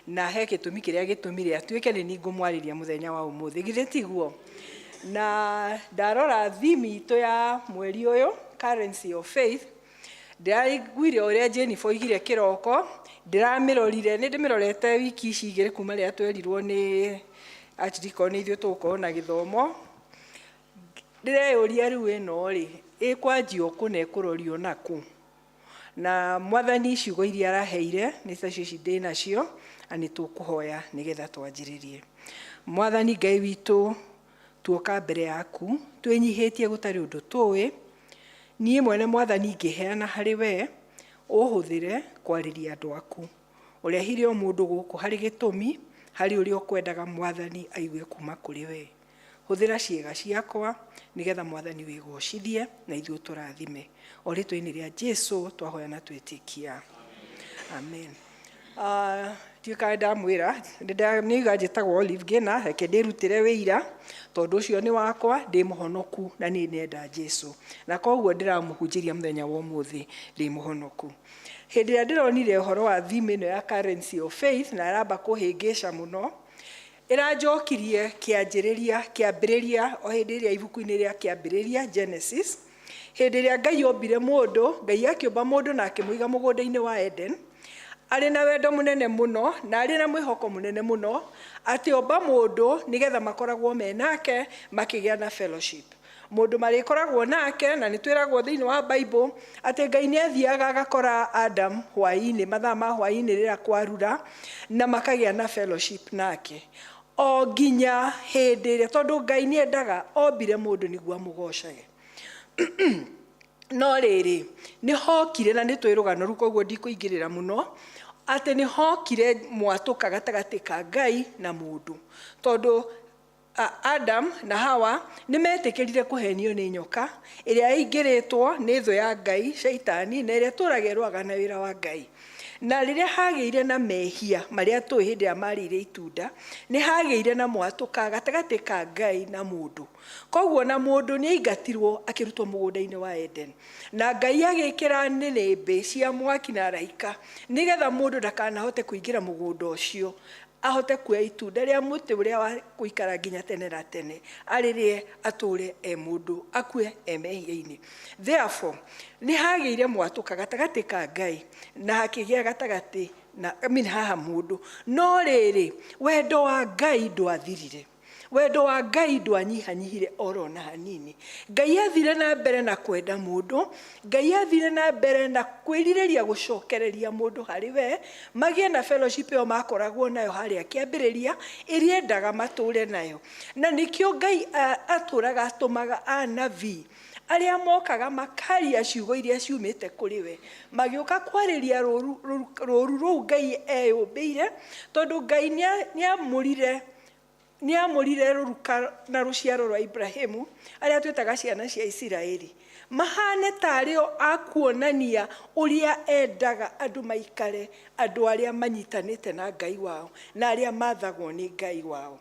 na he gĩtũmi kĩrĩa gĩtũmire atuĩke nĩ niĩ ngũmwarĩria mũthenya wa ũmũthĩ, githĩ tiguo? Na ndarora theme itũ ya mweri ũyũ, currency of faith, ndĩraiguire ũrĩa Jennifer oigire kĩroko, ndĩramĩrorire, nĩ ndĩmĩrorete wiki ici igĩrĩ kuma rĩrĩa twerirwo nĩ Archdeacon nĩ ithuĩ tũgũkorwo na gĩthomo. Ndĩreyũria rĩu ĩno rĩ, ĩkwanjio kũ na ĩkũrorio nakũ? Na Mwathani ciugo iria araheire nĩ tacio ici ndĩ nacio, na nĩ tũkũhoya nĩgetha twanjĩrĩrie. Mwathani Ngai witũ, tuoka mbere yaku, twĩnyihĩtie gũtarĩ ũndũ tũĩ, niĩ mwene Mwathani ngĩheana harĩ we, ũhũthĩre kwarĩria andũ aku. Ũrehire o mũndũ gũkũ harĩ gĩtũmi, harĩ ũrĩa ũkwendaga Mwathani aigue kuma kũrĩ we. Hũthĩra ciĩga ciakwa, nĩgetha Mwathani wĩgocithie na ithuĩ tũrathime. O rĩtwa-inĩ rĩa Jesu twahoya na twĩtĩkia. Amen. Ndiũĩ kana ndamwĩra, nĩiga njĩtagwo Olive Ngina, reke ndĩrutĩre wĩira, tondũ ũcio nĩ wakwa, ndĩ mũhonoku na nĩ nenda Jesu. Na koguo ndĩramũhunjĩria mũthenya wa ũmũthĩ ndĩ mũhonoku. Hĩndĩ ĩrĩa ndĩronire ũhoro wa theme ĩno ya currency of faith, na ĩramba kũhĩngĩca mũno, ĩranjokirie kĩanjĩrĩria, kĩambĩrĩria, o hĩndĩ ĩrĩa ibuku-inĩ rĩa kĩambĩrĩria, Genesis, hĩndĩ ĩrĩa Ngai ombire mũndũ, Ngai akĩũmba mũndũ na akĩmũiga mũgũnda-inĩ wa Eden, arĩ na wendo mũnene mũno, na arĩ na mwĩhoko mũnene mũno, atĩ omba mũndũ nĩgetha makoragwo me nake, makĩgĩa na fellowship. Mũndũ marĩkoragwo nake, na nĩ twĩragwo thĩinĩ wa Bible, atĩ Ngai nĩ athiaga agakora Adam hwaĩ-inĩ, mathaa ma hwaĩ-inĩ rĩrĩa kwarura, na makagĩa na fellowship nake. O nginya hĩndĩ ĩrĩa, tondũ Ngai nĩ endaga ombire mũndũ nĩguo amũgocage. No rĩrĩ, nĩ hokire, na nĩ tũĩ rũgano rũu, koguo ndikũingĩrĩra mũno, atĩ nĩ hokire mwatũka gatagatĩ ka Ngai na mũndũ, tondũ Adam na Hawa nĩ metĩkĩrire kũhenio nĩ nyoka ĩrĩa ĩingĩrĩtwo nĩ thũ ya Ngai, Shaitani, na ĩrĩa ĩtũraga ĩrũaga na wĩra wa Ngai. Na rĩrĩa hagĩire na mehia marĩa tũĩ hĩndĩ ĩrĩa marĩire itunda, nĩ hagĩire na mwatũka gatagatĩ ka Ngai na mũndũ. Koguo na mũndũ nĩ aingatirwo akĩrutwo mũgũnda-inĩ wa Eden. Na Ngai agĩkĩra nĩnĩmbĩ cia mwaki na araika nĩgetha mũndũ ndakanahote kũingĩra mũgũnda ũcio, ahote kuoya itunda rĩa mũtĩ ũrĩa wa gũikara nginya tene na tene, arĩrĩe atũre e mũndũ, akue e mehia-inĩ. Therefore, nĩ hagĩire mwatũka gatagatĩ ka Ngai na hakĩgĩa gatagatĩ na, I mean, haha mũndũ. No rĩrĩ, wendo wa Ngai ndwathirire. Wendo wa Ngai ndwanyihanyihire oro na hanini. Ngai athire na mbere na kwenda mũndũ, Ngai athire na mbere na kwĩrirĩria gũcokereria mũndũ harĩ we, magĩe na fellowship ĩyo makoragwo nayo harĩa kĩambĩrĩria, ĩrĩa endaga matũre nayo. Na nĩkĩo Ngai atũraga atũmaga anabii arĩa mokaga makaria ciugo iria ciumĩte kũrĩ we, magĩũka kwarĩria rũru rũu Ngai eyũmbĩire, tondũ Ngai nĩamũrire nĩamũrire rũruka na rũciaro rwa Ibrahimu, arĩa twĩtaga ciana cia Isiraeli, mahane tarĩ o a kuonania ũrĩa endaga andũ maikare, andũ arĩa manyitanĩte na Ngai wao na arĩa mathagwo nĩ Ngai wao.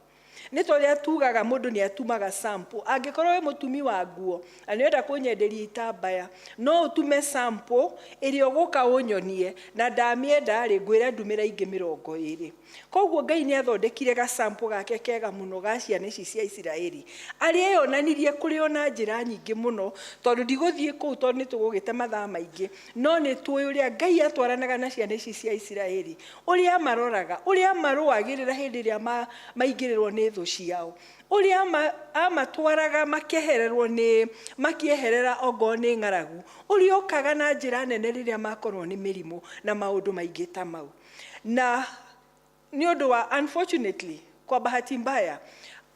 Nĩ ta ũrĩa tugaga mũndũ nĩ atumaga sample. Angĩkorwo wĩ mũtumi wa nguo na nĩ ũrenda kũnyenderia itambaya, no ũtume sample ĩrĩa ũgũka ũnyonie, na ndamĩenda rĩ, ngwĩre ndumĩra ingĩ 20. Koguo Ngai nĩ athondekire gasample gake kega mũno ga ciana ici cia Isiraeli, arĩa eyonanirie kũrĩ o na njĩra nyingĩ mũno, tondũ ndigũthiĩ kũu tondũ nĩ tũgũgĩte mathaa maingĩ, no nĩ tũĩ ũrĩa Ngai atwaranaga na ciana ici cia Isiraeli, ũrĩa maroraga, ũrĩa marũagĩrĩra hĩndĩ ĩrĩa maingĩrĩrwo nĩ thũ ciao, ũrĩa amatwaraga makehererwo nĩ makĩeherera ongorwo nĩ ng'aragu, ũrĩa okaga na njĩra nene rĩrĩa makorwo nĩ mĩrimũ na maũndũ maingĩ ta mau. Na nĩ ũndũ wa, unfortunately, kwa bahati mbaya,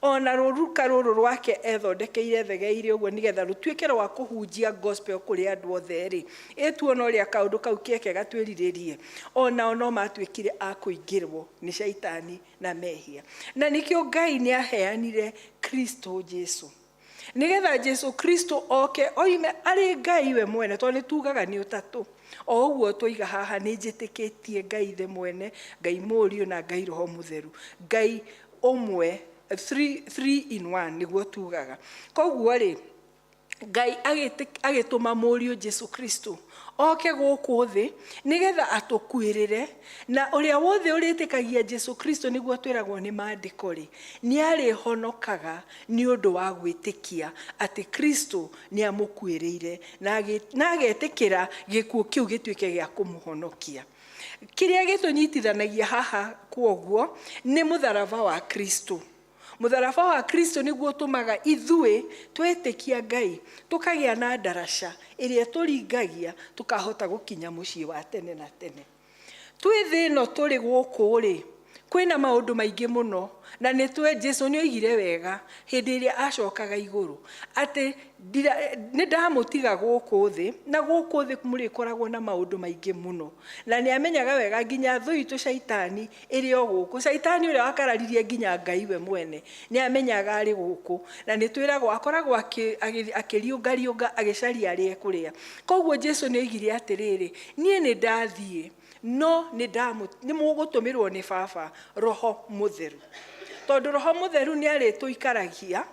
ona rũruka rũrũ rwake ethondekeire thegeire ũguo nĩgetha rũtuĩke rwa kũhunjia gospel kũrĩ andũ othe rĩ, ĩtuona ũrĩa kaũndũ kau keke gatwĩrirĩrie, onao no matuĩkire a kũingĩrwo nĩ Shaitani na mehia. Na nĩkĩo Ngai nĩ aheanire Kristo Jesu, nĩgetha Jesu Kristo oke oime arĩ Ngai we mwene, tondũ nĩ tugaga nĩ ũtatũ. O ũguo twoiga haha, nĩ njĩtĩkĩtie Ngai Ithe mwene, Ngai Mũriũ na Ngai Roho Mũtheru, Ngai ũmwe, three in one nĩguo tugaga. Koguo rĩ, Ngai agĩtũma Mũriũ Jesu Kristo oke gũkũ thĩ nĩgetha atũkuĩrĩre, na ũrĩa wothe ũrĩtĩkagia Jesu Kristo, nĩguo twĩragwo nĩ maandĩko rĩ, nĩ arĩhonokaga nĩ ũndũ wa gwĩtĩkia atĩ Kristo nĩ amũkuĩrĩire na agetĩkĩra gĩkuũ kĩu gĩtuĩke gĩa kũmũhonokia. Kĩrĩa gĩtũnyitithanagia haha kwoguo nĩ mũtharaba wa Kristo. Mũtharaba wa Kristo nĩguo ũtũmaga ithuĩ twetĩkia Ngai tũkagĩa na ndaraca ĩrĩa tũringagia tũkahota gũkinya mũciĩ wa tene na tene. Twĩ thĩ ĩno tũrĩ gũkũ rĩ, kwĩna maũndũ maingĩ mũno, na nĩ tũĩ Jesu nĩ oigire wega hĩndĩ ĩrĩa acokaga igũrũ atĩ nĩ ndamũtiga gũkũ thĩ, na gũkũ thĩ mũrĩkoragwo na maũndũ maingĩ mũno. Na nĩ amenyaga wega nginya thũ itũ Shaitani ĩrĩ o gũkũ. Shaitani ũrĩa wakararirie nginya Ngai we mwene nĩ amenyaga arĩ gũkũ, na nĩ twĩragwo akoragwo akĩriũngariũnga agĩcaria arĩa ekũrĩa. Koguo Jesu nĩ oigire atĩrĩrĩ, niĩ nĩ ndathiĩ, no nĩ mũgũtũmĩrwo nĩ Baba Roho Mũtheru, tondũ Roho Mũtheru nĩ arĩtũikaragia,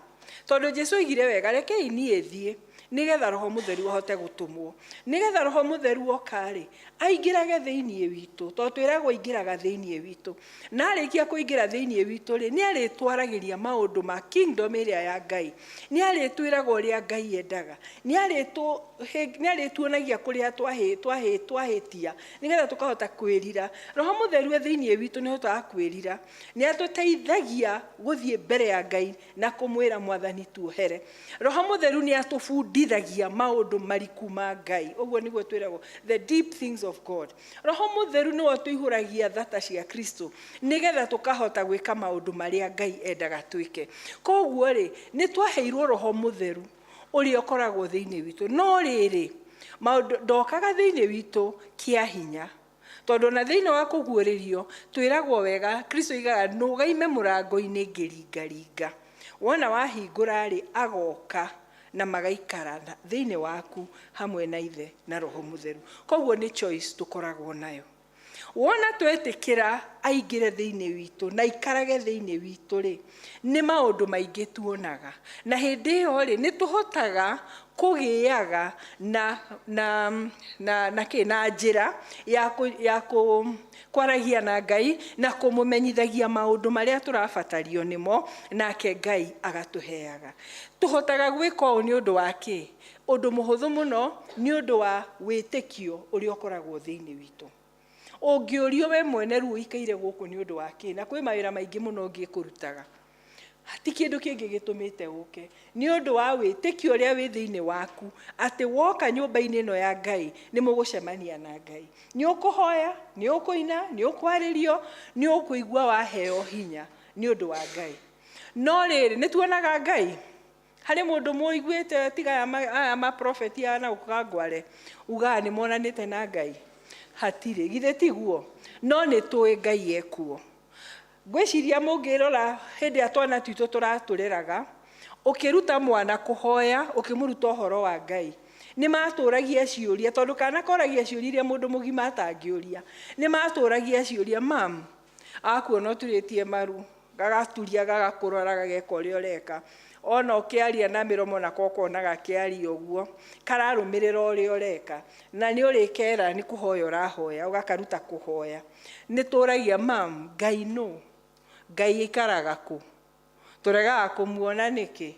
tondũ Jesu oigire wega, rekei niĩ thiĩ nĩgetha Roho Mũtheru ahote gũtũmwo, nĩgetha Roho Mũtheru oka-rĩ, aingĩrage thĩinĩ witũ, tondũ twĩragwo aingĩraga thĩinĩ witũ, na arĩkia kũingĩra thĩinĩ witũ rĩ, nĩ arĩtwaragĩria maũndũ ma kingdom ĩrĩa ya Ngai, nĩ arĩtwĩraga ũrĩa Ngai endaga, nĩ arĩtuonagia kũrĩa twahĩtia, nĩgetha tũkahota kwĩrira. Roho Mũtheru e thĩinĩ witũ nĩ ahotaga kwĩrira, nĩ atũteithagia gũthiĩ mbere ya Ngai na kũmwĩra Mwathani tuohere. Roho Mũtheru nĩ atũbundithagia ũtũbundithagia maũndũ mariku ma Ngai. Ũguo nĩguo twĩragwo, the deep things of God. Roho Mũtheru nĩwe ũtũihũragia thata cia Kristo nĩgetha tũkahota gwĩka maũndũ marĩa Ngai endaga twĩke. Koguo rĩ, nĩ twaheirwo Roho Mũtheru ũrĩa ũkoragwo thĩinĩ witũ. No rĩrĩ, maũndũ ndokaga thĩinĩ witũ kĩa hinya, tondũ ona thĩinĩ wa kũguũrĩrio twĩragwo wega, Kristo oigaga nũgaime mũrango-inĩ ngĩringaringa. Wona wahingũra rĩ, agoka na magaikara thĩinĩ waku hamwe na Ithe na Roho Mũtheru. Koguo nĩ choice tũkoragwo nayo. Wona twetĩkĩra aingĩre thĩinĩ witũ na aikarage thĩinĩ witũ rĩ, nĩ maũndũ maingĩ tuonaga. Na hĩndĩ ĩyo rĩ, nĩ tũhotaga kũgĩaga na na na na kĩ na njĩra ya kũ, ya kũ, kwaragia na Ngai na kũmũmenyithagia maũndũ marĩa tũrabatario nĩmo, nake Ngai agatũheaga. Tũhotaga gwĩka ũũ nĩ ũndũ wa kĩ? Ũndũ mũhũthũ mũno, nĩ ũndũ wa wĩtĩkio ũrĩa ũkoragwo thĩinĩ witũ. Ũngĩũrio we mwene rĩu ũikaire gũkũ nĩ ũndũ wa kĩ, na kwĩ mawĩra maingĩ mũno ũngĩkũrutaga, ti kĩndũ kĩngĩ gĩtũmĩte ũke, nĩ ũndũ wa wĩtĩkio ũrĩa wĩ thĩinĩ waku atĩ woka nyũmba-inĩ ĩno ya Ngai nĩ mũgũcemania na Ngai. Nĩ ũkũhoya, nĩ ũkũina, nĩ ũkwarĩrio, nĩ ũkũigua waheo hinya nĩ ũndũ wa Ngai. No rĩrĩ, nĩ tuonaga Ngai? Harĩ mũndũ mũiguĩte tiga aya maprofeti aya na gũkũ Kangware ugaga nĩ monanĩte na Ngai? Hatirĩ, githĩ tiguo? No nĩ tũĩ Ngai ekuo. Ngwĩciria mũngĩrora hĩndĩ ĩrĩa twana twitũ tũratũreraga, ũkĩruta mwana kũhoya, ũkĩmũruta ũhoro wa Ngai, nĩ matũragia ciũria, tondũ kana koragia ciũria iria mũndũ mũgima atangĩũria. Nĩ matũragia ciũria, mam, akuona ũturĩtie maru, gagaturia gagakũrora gageka ũrĩa ũreka. Ona ũkĩaria na mĩromo nako ũkona gakĩaria ũguo, kararũmĩrĩra ũrĩa ũreka. Na nĩ ũrĩkera nĩ kũhoya ũrahoya, ũgakaruta kũhoya. Nĩ tũragia, mam, Ngai nũ? Ngai aikaraga kũ? Tũregaga kũmuona nĩkĩ?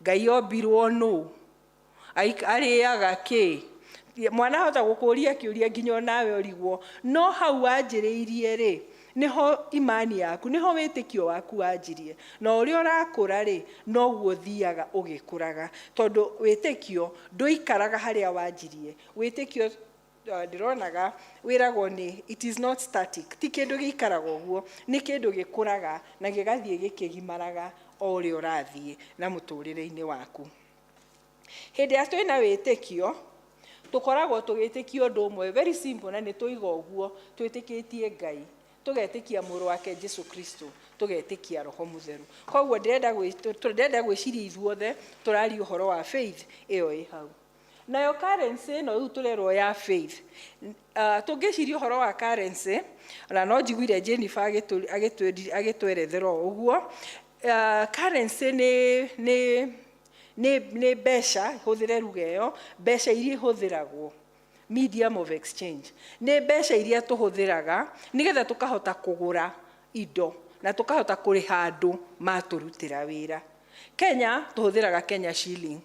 Ngai ombirwo nũ? Arĩaga kĩ? Mwana ahota gũkũria kĩũria nginya onawe ũrigwo. No hau wanjĩrĩirie rĩ, nĩho imani yaku, nĩho wĩtĩkio waku wanjirie. Na ũrĩa ũrakũra rĩ, noguo ũthiaga ũgĩkũraga. Tondũ wĩtĩkio ndũikaraga harĩa wanjirie. Wĩtĩkio ndĩronaga wĩragwo nĩ it is not static, ti kĩndũ gĩikaraga ũguo, nĩ kĩndũ gĩkũraga na gĩgathiĩ gĩkĩgimaraga o ũrĩa ũrathiĩ na mũtũrĩre-inĩ waku. Hĩndĩ ĩrĩa twĩna wĩtĩkio, tũkoragwo tũgĩtĩkia ũndũ ũmwe very simple, na nĩ tũiga ũguo, twĩtĩkĩtie Ngai, tũgetĩkia mũrũ wake Jesu Kristo, tũgetĩkia Roho Mũtheru. Koguo ndĩrenda gwĩciria ithuothe tũraria ũhoro wa faith ĩyo ĩ hau. Nayo currency ĩno rĩu tũrerwo ya faith. Tũngĩciria ũhoro wa currency, na no njiguire Jennifer agĩtwerethera o ũguo. Currency nĩ mbeca, hũthĩre ruga ĩyo, mbeca iria ihũthĩragwo, medium of exchange. Nĩ mbeca iria tũhũthĩraga nĩgetha tũkahota kũgũra indo na tũkahota kũrĩha andũ matũrutĩra wĩra. Kenya tũhũthĩraga Kenya shilling.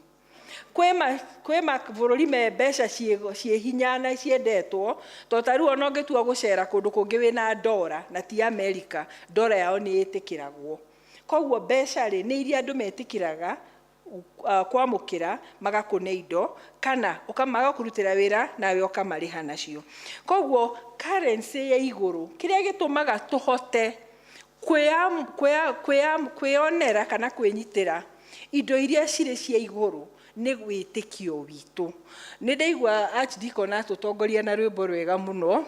Kwĩ mabũrũri me mbeca ciĩ hinya na ciendetwo, to ta rĩu ona ũngĩtua gũcera kũndũ kũngĩ wĩna ndora na ti Amerika, ndora yao nĩ ĩtĩkĩragwo. Koguo mbeca rĩ, nĩ iria andũ metĩkĩraga kwamũkĩra magakũne indo kana magakũrutĩra wĩra nawe ũkamarĩha nacio. Koguo currency ya igũrũ, kĩrĩa gĩtũmaga tũhote kwĩyonera kana kwĩnyitĩra indo iria cirĩ cia igũrũ nĩ wĩtĩkio witũ. Nĩ ndaigua Archdeacon atũtongoria na rwĩmbo rwega mũno,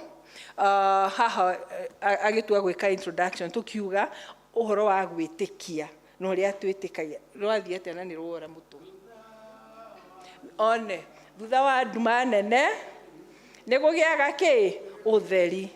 haha agĩtua gwĩka introduction tũkiuga ũhoro wa gwĩtĩkia na ũrĩa twĩtĩkagia. Rwathiĩ atĩa na nĩ rwora mũtwe? One, thutha wa nduma nene nĩ gũgĩaga kĩ? Ũtheri.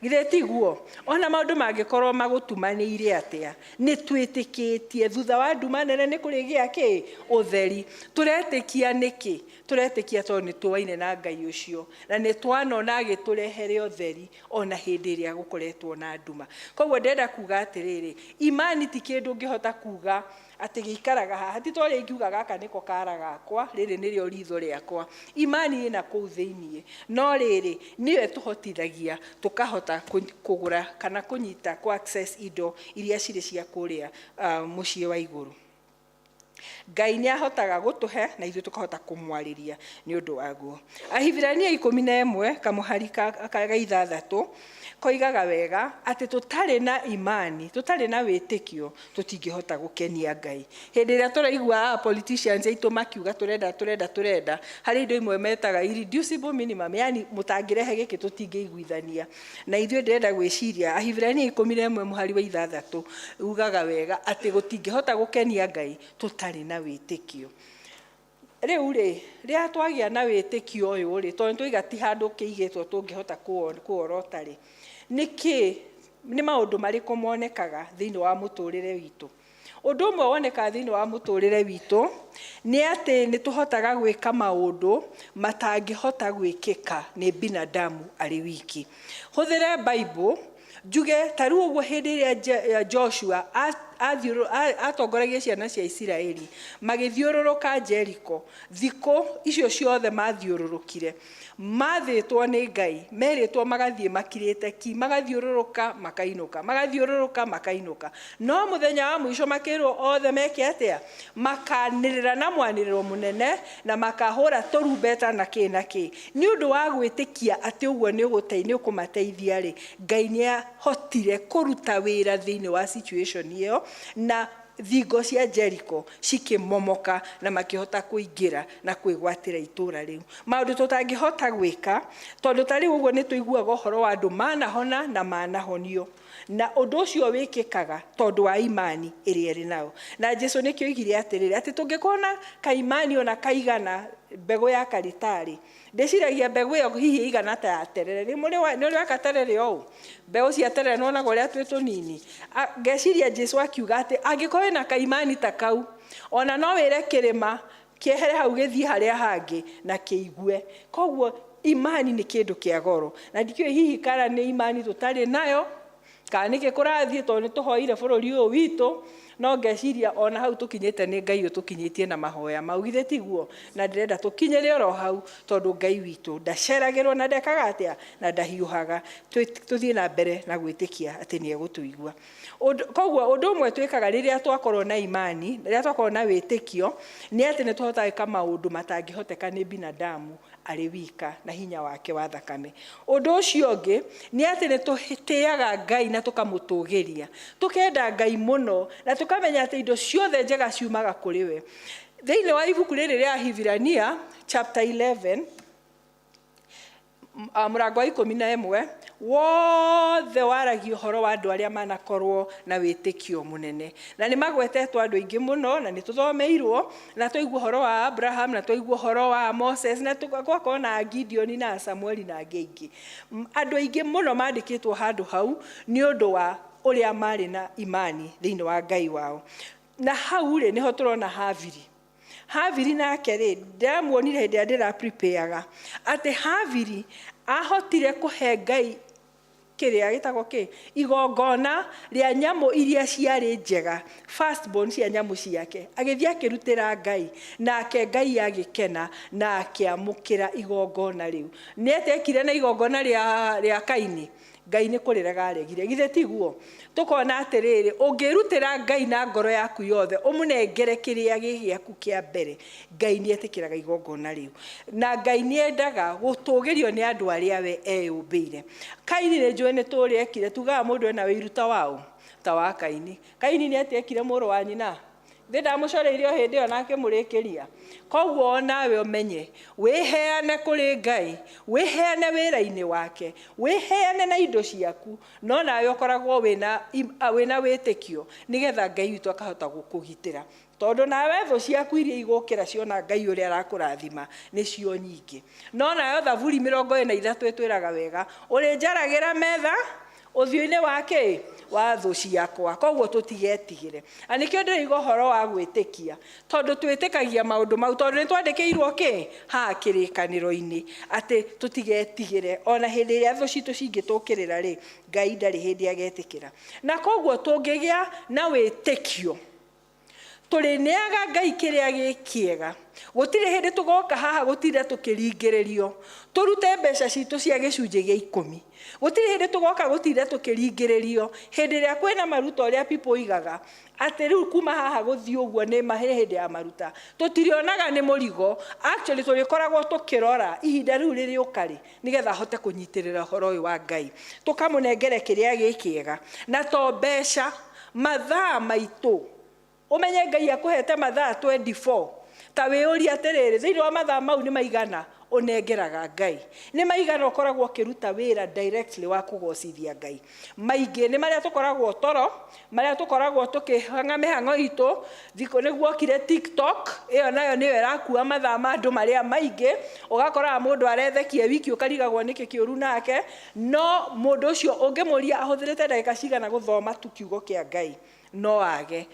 Githĩ tiguo? Ona maũndũ mangĩkorwo magũtumanĩire atĩa, nĩ twĩtĩkĩtie thutha wa nduma nene nĩ kũrĩgĩa kĩ? Ũtheri. Tũretĩkia nĩkĩ? Tũretĩkia tondũ nĩ tũaine na Ngai ũcio, na nĩ twanona agĩtũrehere ũtheri ona hĩndĩ ĩrĩa gũkoretwo na nduma. Koguo ndĩrenda kuga atĩrĩrĩ, imani ti kĩndũ ũngĩhota kuga atĩ gĩikaraga haha, ti ta ũrĩa ingiuga gaka nĩko kara gakwa, rĩrĩ nĩrĩo ritho rĩakwa. Imani ĩna kũu thĩiniĩ, no rĩrĩ nĩyo ĩtũhotithagia tũkahota kũgũra kana kũnyita, kũ access indo iria cirĩ cia kũrĩa mũciĩ wa igũrũ. Ngai nĩ ahotaga gũtũhe na ithuĩ tũkahota kũmwarĩria nĩ ũndũ waguo. Ahibirania 11 kamũhari ka 6 koigaga wega atĩ tũtarĩ na imani, tũtarĩ na wĩtĩkio, tũtingĩhota gũkenia Ngai. Hĩndĩ ĩrĩa tũraigua politicians aitũ makiuga tũrenda tũrenda tũrenda, harĩ indo imwe metaga irreducible minimum, yani mũtangĩrehe gĩkĩ tũtingĩiguithania. Na ithuĩ ndĩrenda gwĩciria Ahibirania 11 mũhari wa 6 ugaga wega atĩ gũtingĩhota gũkenia Ngai tũtarĩ na wĩtĩkio. Rĩu rĩ, rĩrĩa twagĩa na wĩtĩkio ũyũ rĩ, tondũ nĩtwaiga ti handũ kĩigĩtwo tũngĩhota kũworota rĩ, nĩkĩ, nĩ maũndũ marĩkũ monekaga thĩinĩ wa mũtũrĩre witũ? Ũndũ ũmwe wonekaga thĩinĩ wa mũtũrĩre witũ nĩ atĩ nĩ tũhotaga gwĩka maũndũ matangĩhota gwĩkĩka nĩ binadamu arĩ wiki. Hũthĩre Bible njuge ta rĩu ũguo hĩndĩ ĩrĩa Joshua atongoragia ciana cia Isiraeli magĩthiũrũrũka Jericho, thikũ icio ciothe mathiũrũrũkire mathĩtwo nĩ Ngai, merĩtwo magathiĩ makirĩte ki, magathiũrũrũka makainũka, magathiũrũrũka makainũka. No mũthenya wa mũico makĩrwo othe meke atĩa? Makanĩrĩra na mwanĩrĩro mũnene na makahũra tũrumbeta na kĩ na kĩ. Nĩ ũndũ wa gwĩtĩkia atĩ ũguo nĩ ũkũmateithia rĩ, Ngai nĩ ahotire kũruta wĩra thĩinĩ wa situation ĩyo na thingo cia Jericho cikĩmomoka na makĩhota kũingĩra na kwĩgwatĩra itũra rĩu. Maũndũ tũtangĩhota gwĩka, tondũ ta rĩu ũguo nĩ tũiguaga ũhoro wa andũ manahona na manahonio. Na ũndũ ũcio wĩkĩkaga tondũ wa imani ĩrĩa ĩrĩ nayo. Na Jesu nĩkĩo oigire atĩrĩrĩ, atĩ tũngĩkorwo na kaimani ona kaigana mbegũ ya karitarĩ, ndĩciragia mbegũ ĩyo hihi ĩigana ta ya terere. Nĩ ũrĩ waka terere ũũ? Mbegũ cia terere nĩwonaga ũrĩa twĩ tũnini. Ngeciria Jesu akiuga atĩ angĩkorwo wĩna kaimani ta kau, ona no wĩre kĩrĩma kĩehere hau gĩthiĩ harĩa hangĩ na kĩigue. Koguo imani nĩ kĩndũ kĩa goro. Na ndikĩũĩ hihi kana nĩ imani tũtarĩ nayo, kana nĩkĩ kũrathiĩ tondũ nĩ tũhoire bũrũri ũyũ witũ, no ngeciria ona hau tũkinyĩte nĩ Ngai ũtũkinyĩtie na mahoya mau, githĩ tiguo? Na ndĩrenda tũkinyĩre oro hau tondũ Ngai witũ ndaceragĩrwo na ndekaga atĩa na ndahiũhaga. Tũthiĩ na mbere na gwĩtĩkia atĩ nĩ egũtũigua. Koguo ũndũ ũmwe twĩkaga rĩrĩa twakorwo na imani, rĩrĩa twakorwo na wĩtĩkio, nĩ atĩ nĩ tũhotaga gwĩka maũndũ matangĩhoteka nĩ binadamu arĩ wika na hinya wake wa thakame. Ũndũ ũcio ũngĩ nĩ atĩ nĩ tũtĩaga Ngai na tũkamũtũgĩria, tũkenda Ngai mũno na tũkamenya atĩ indo ciothe njega ciumaga kũrĩ we. Thĩinĩ wa ibuku rĩrĩ rĩa Ahibirania chapter 11 mũrango wa 11 wothe waragia ũhoro wa andũ arĩa manakorwo na wĩtĩkio mũnene, na nĩ magwetetwo andũ aingĩ mũno, na nĩ tũthomeirwo na twaigua ũhoro wa Abraham na twaigua ũhoro wa Moses na tũgakorwo na Gideon na Samueli na angĩ aingĩ. Andũ aingĩ mũno mandĩkĩtwo handũ hau nĩ ũndũ wa ũrĩa marĩ na imani thĩinĩ wa Ngai wao. Na hau rĩ nĩho tũrona Habili. Habili nake rĩ, ndĩramuonire hĩndĩ ĩrĩa ndĩra prepareaga atĩ Habili ahotire kũhe Ngai kĩrĩa gĩtagwo kĩ igongona rĩa nyamũ iria ciarĩ njega, firstborn cia nyamũ ciake, agĩthiĩ akĩrutĩra Ngai, nake Ngai agĩkena na akĩamũkĩra igongona rĩu. Nĩ atekire na igongona rĩa Kaini, Ngai nĩ kũrĩrega aregire, githĩ tiguo? Tũkona atĩrĩrĩ, ũngĩrutĩra Ngai na ngoro yaku yothe, ũmũnengere kĩrĩa gĩ gĩaku kĩa mbere, Ngai nĩ etĩkĩraga igongona rĩu. Na Ngai nĩ endaga gũtũgĩrio nĩ andũ arĩa we eyũmbĩire. Kaini nĩ njũĩ nĩ tũrĩa ekire, tugaga mũndũ ena wĩiru ta waũ, ta wa Kaini. Kaini nĩ atĩa ekire mũrũ wa nyina? Thĩ ndamũcoreirie o hĩndĩ ĩyo na akĩmũrĩkĩria. Koguo onawe ũmenye, wĩheane kũrĩ Ngai, wĩheane wĩra-inĩ wake, wĩheane na indo ciaku, no nawe ũkoragwo wĩna wĩtĩkio, nĩgetha Ngai witũ akahota gũkũgitĩra. Tondũ nawe thũ ciaku iria igũkĩra ciona Ngai ũrĩa arakũrathima nĩcio nyingĩ. No nayo Thaburi 43 ĩtwĩraga wega, ũrĩnjaragĩra metha ũthiũ-inĩ wa kĩ? Wa thũ ciakwa. Koguo tũtigetigĩre. Na nĩkĩo ndĩroiga ũhoro wa gwĩtĩkia, tondũ twĩtĩkagia maũndũ mau, tondũ nĩ twandĩkĩirwo kĩ? Haha kĩrĩkanĩro-inĩ, atĩ tũtigetigĩre. Ona hĩndĩ ĩrĩa thũ citũ cingĩtũkĩrĩra rĩ, Ngai ndarĩ hĩndĩ agetĩkĩra. Na koguo tũngĩgĩa na wĩtĩkio, Tũrĩneaga Ngai kĩrĩa gĩ kĩega. Gũtirĩ hĩndĩ tũgoka haha gũtinda tũkĩringĩrĩrio tũrute mbeca citũ cia gĩcunjĩ gĩa ikũmi. Gũtirĩ hĩndĩ tũgoka gũtinda tũkĩringĩrĩrio hĩndĩ ĩrĩa kwĩna maruta ũrĩa people oigaga atĩ rĩu kuma haha gũthiĩ ũguo nĩ hĩndĩ ya maruta. Tũtirĩonaga nĩ mũrigo, actually tũrĩkoragwo tũkĩrora ihinda rĩu rĩrĩũka rĩ, nĩgetha ahote kũnyitĩrĩra ũhoro ũyũ wa Ngai. Tũkamũnengere kĩrĩa gĩ kĩega. Na to mbeca, mathaa maitũ. Ũmenye Ngai akũhete mathaa 24. Ta wĩyũrie atĩrĩrĩ, thĩinĩ wa mathaa mau nĩ maigana ũnengeraga Ngai? Nĩ maigana ũkoragwo ũkĩruta wĩra directly wa kũgocithia Ngai? Maingĩ nĩ marĩa tũkoragwo toro, marĩa tũkoragwo tũkĩhang'a mĩhang'o itũ, thikũ nĩguo okire TikTok, ĩyo nayo nĩyo ĩrakua mathaa ma andũ marĩa maingĩ, ũgakoraga mũndũ arethekia wiki ũkarigagwo nĩkĩ kĩũru nake, no mũndũ ũcio ũngĩmũria ahũthĩrĩte ndagĩka cigana gũthoma tu kiugo kĩa Ngai, no age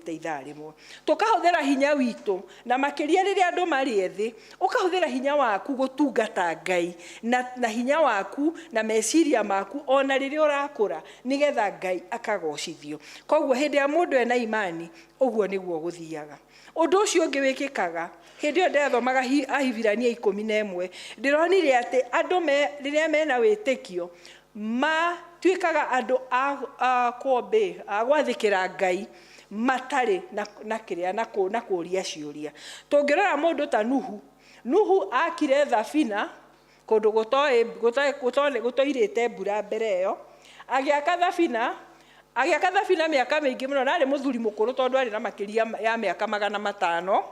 ithaa rĩmwe. Tũkahũthĩra hinya witũ, na makĩria rĩrĩa andũ marĩ ethĩ, ũkahũthĩra hinya waku gũtungata Ngai, na hinya waku na meciria maku ona rĩrĩa ũrakũra, nĩgetha Ngai akagocithio. Koguo hĩndĩ ya mũndũ ena imani, ũguo nĩguo gũthiaga. Ũndũ ũcio ũngĩ wĩkĩkaga, hĩndĩ ĩyo ndĩrathomaga Ahibirania 11, ndĩronire atĩ andũ rĩrĩa mena wĩtĩkio, matuĩkaga andũ a a gwathĩkĩra Ngai matarĩ na kĩrĩa, na kũũria ciũria. Tũngĩrora mũndũ ta Nuhu, Nuhu akire thabina kũndũ gũtoirĩte mbura mbere ĩyo, agĩaka thabina, agĩaka thabina mĩaka mĩingĩ mũno, na arĩ mũthuri mũkũrũ tondũ arĩ na makĩria ya mĩaka 500.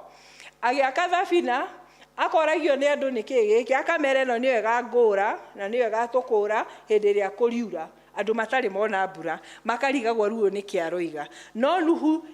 Agĩaka thabina, akoragio nĩ andũ nĩkĩ gĩkĩ, akamera ĩno nĩyo ĩgangũra na nĩyo ĩgatũkũra hĩndĩ ĩrĩa kũriura. Andũ matarĩ mona mbura, makarigagwo ruo nĩkĩ aroiga. No Nuhu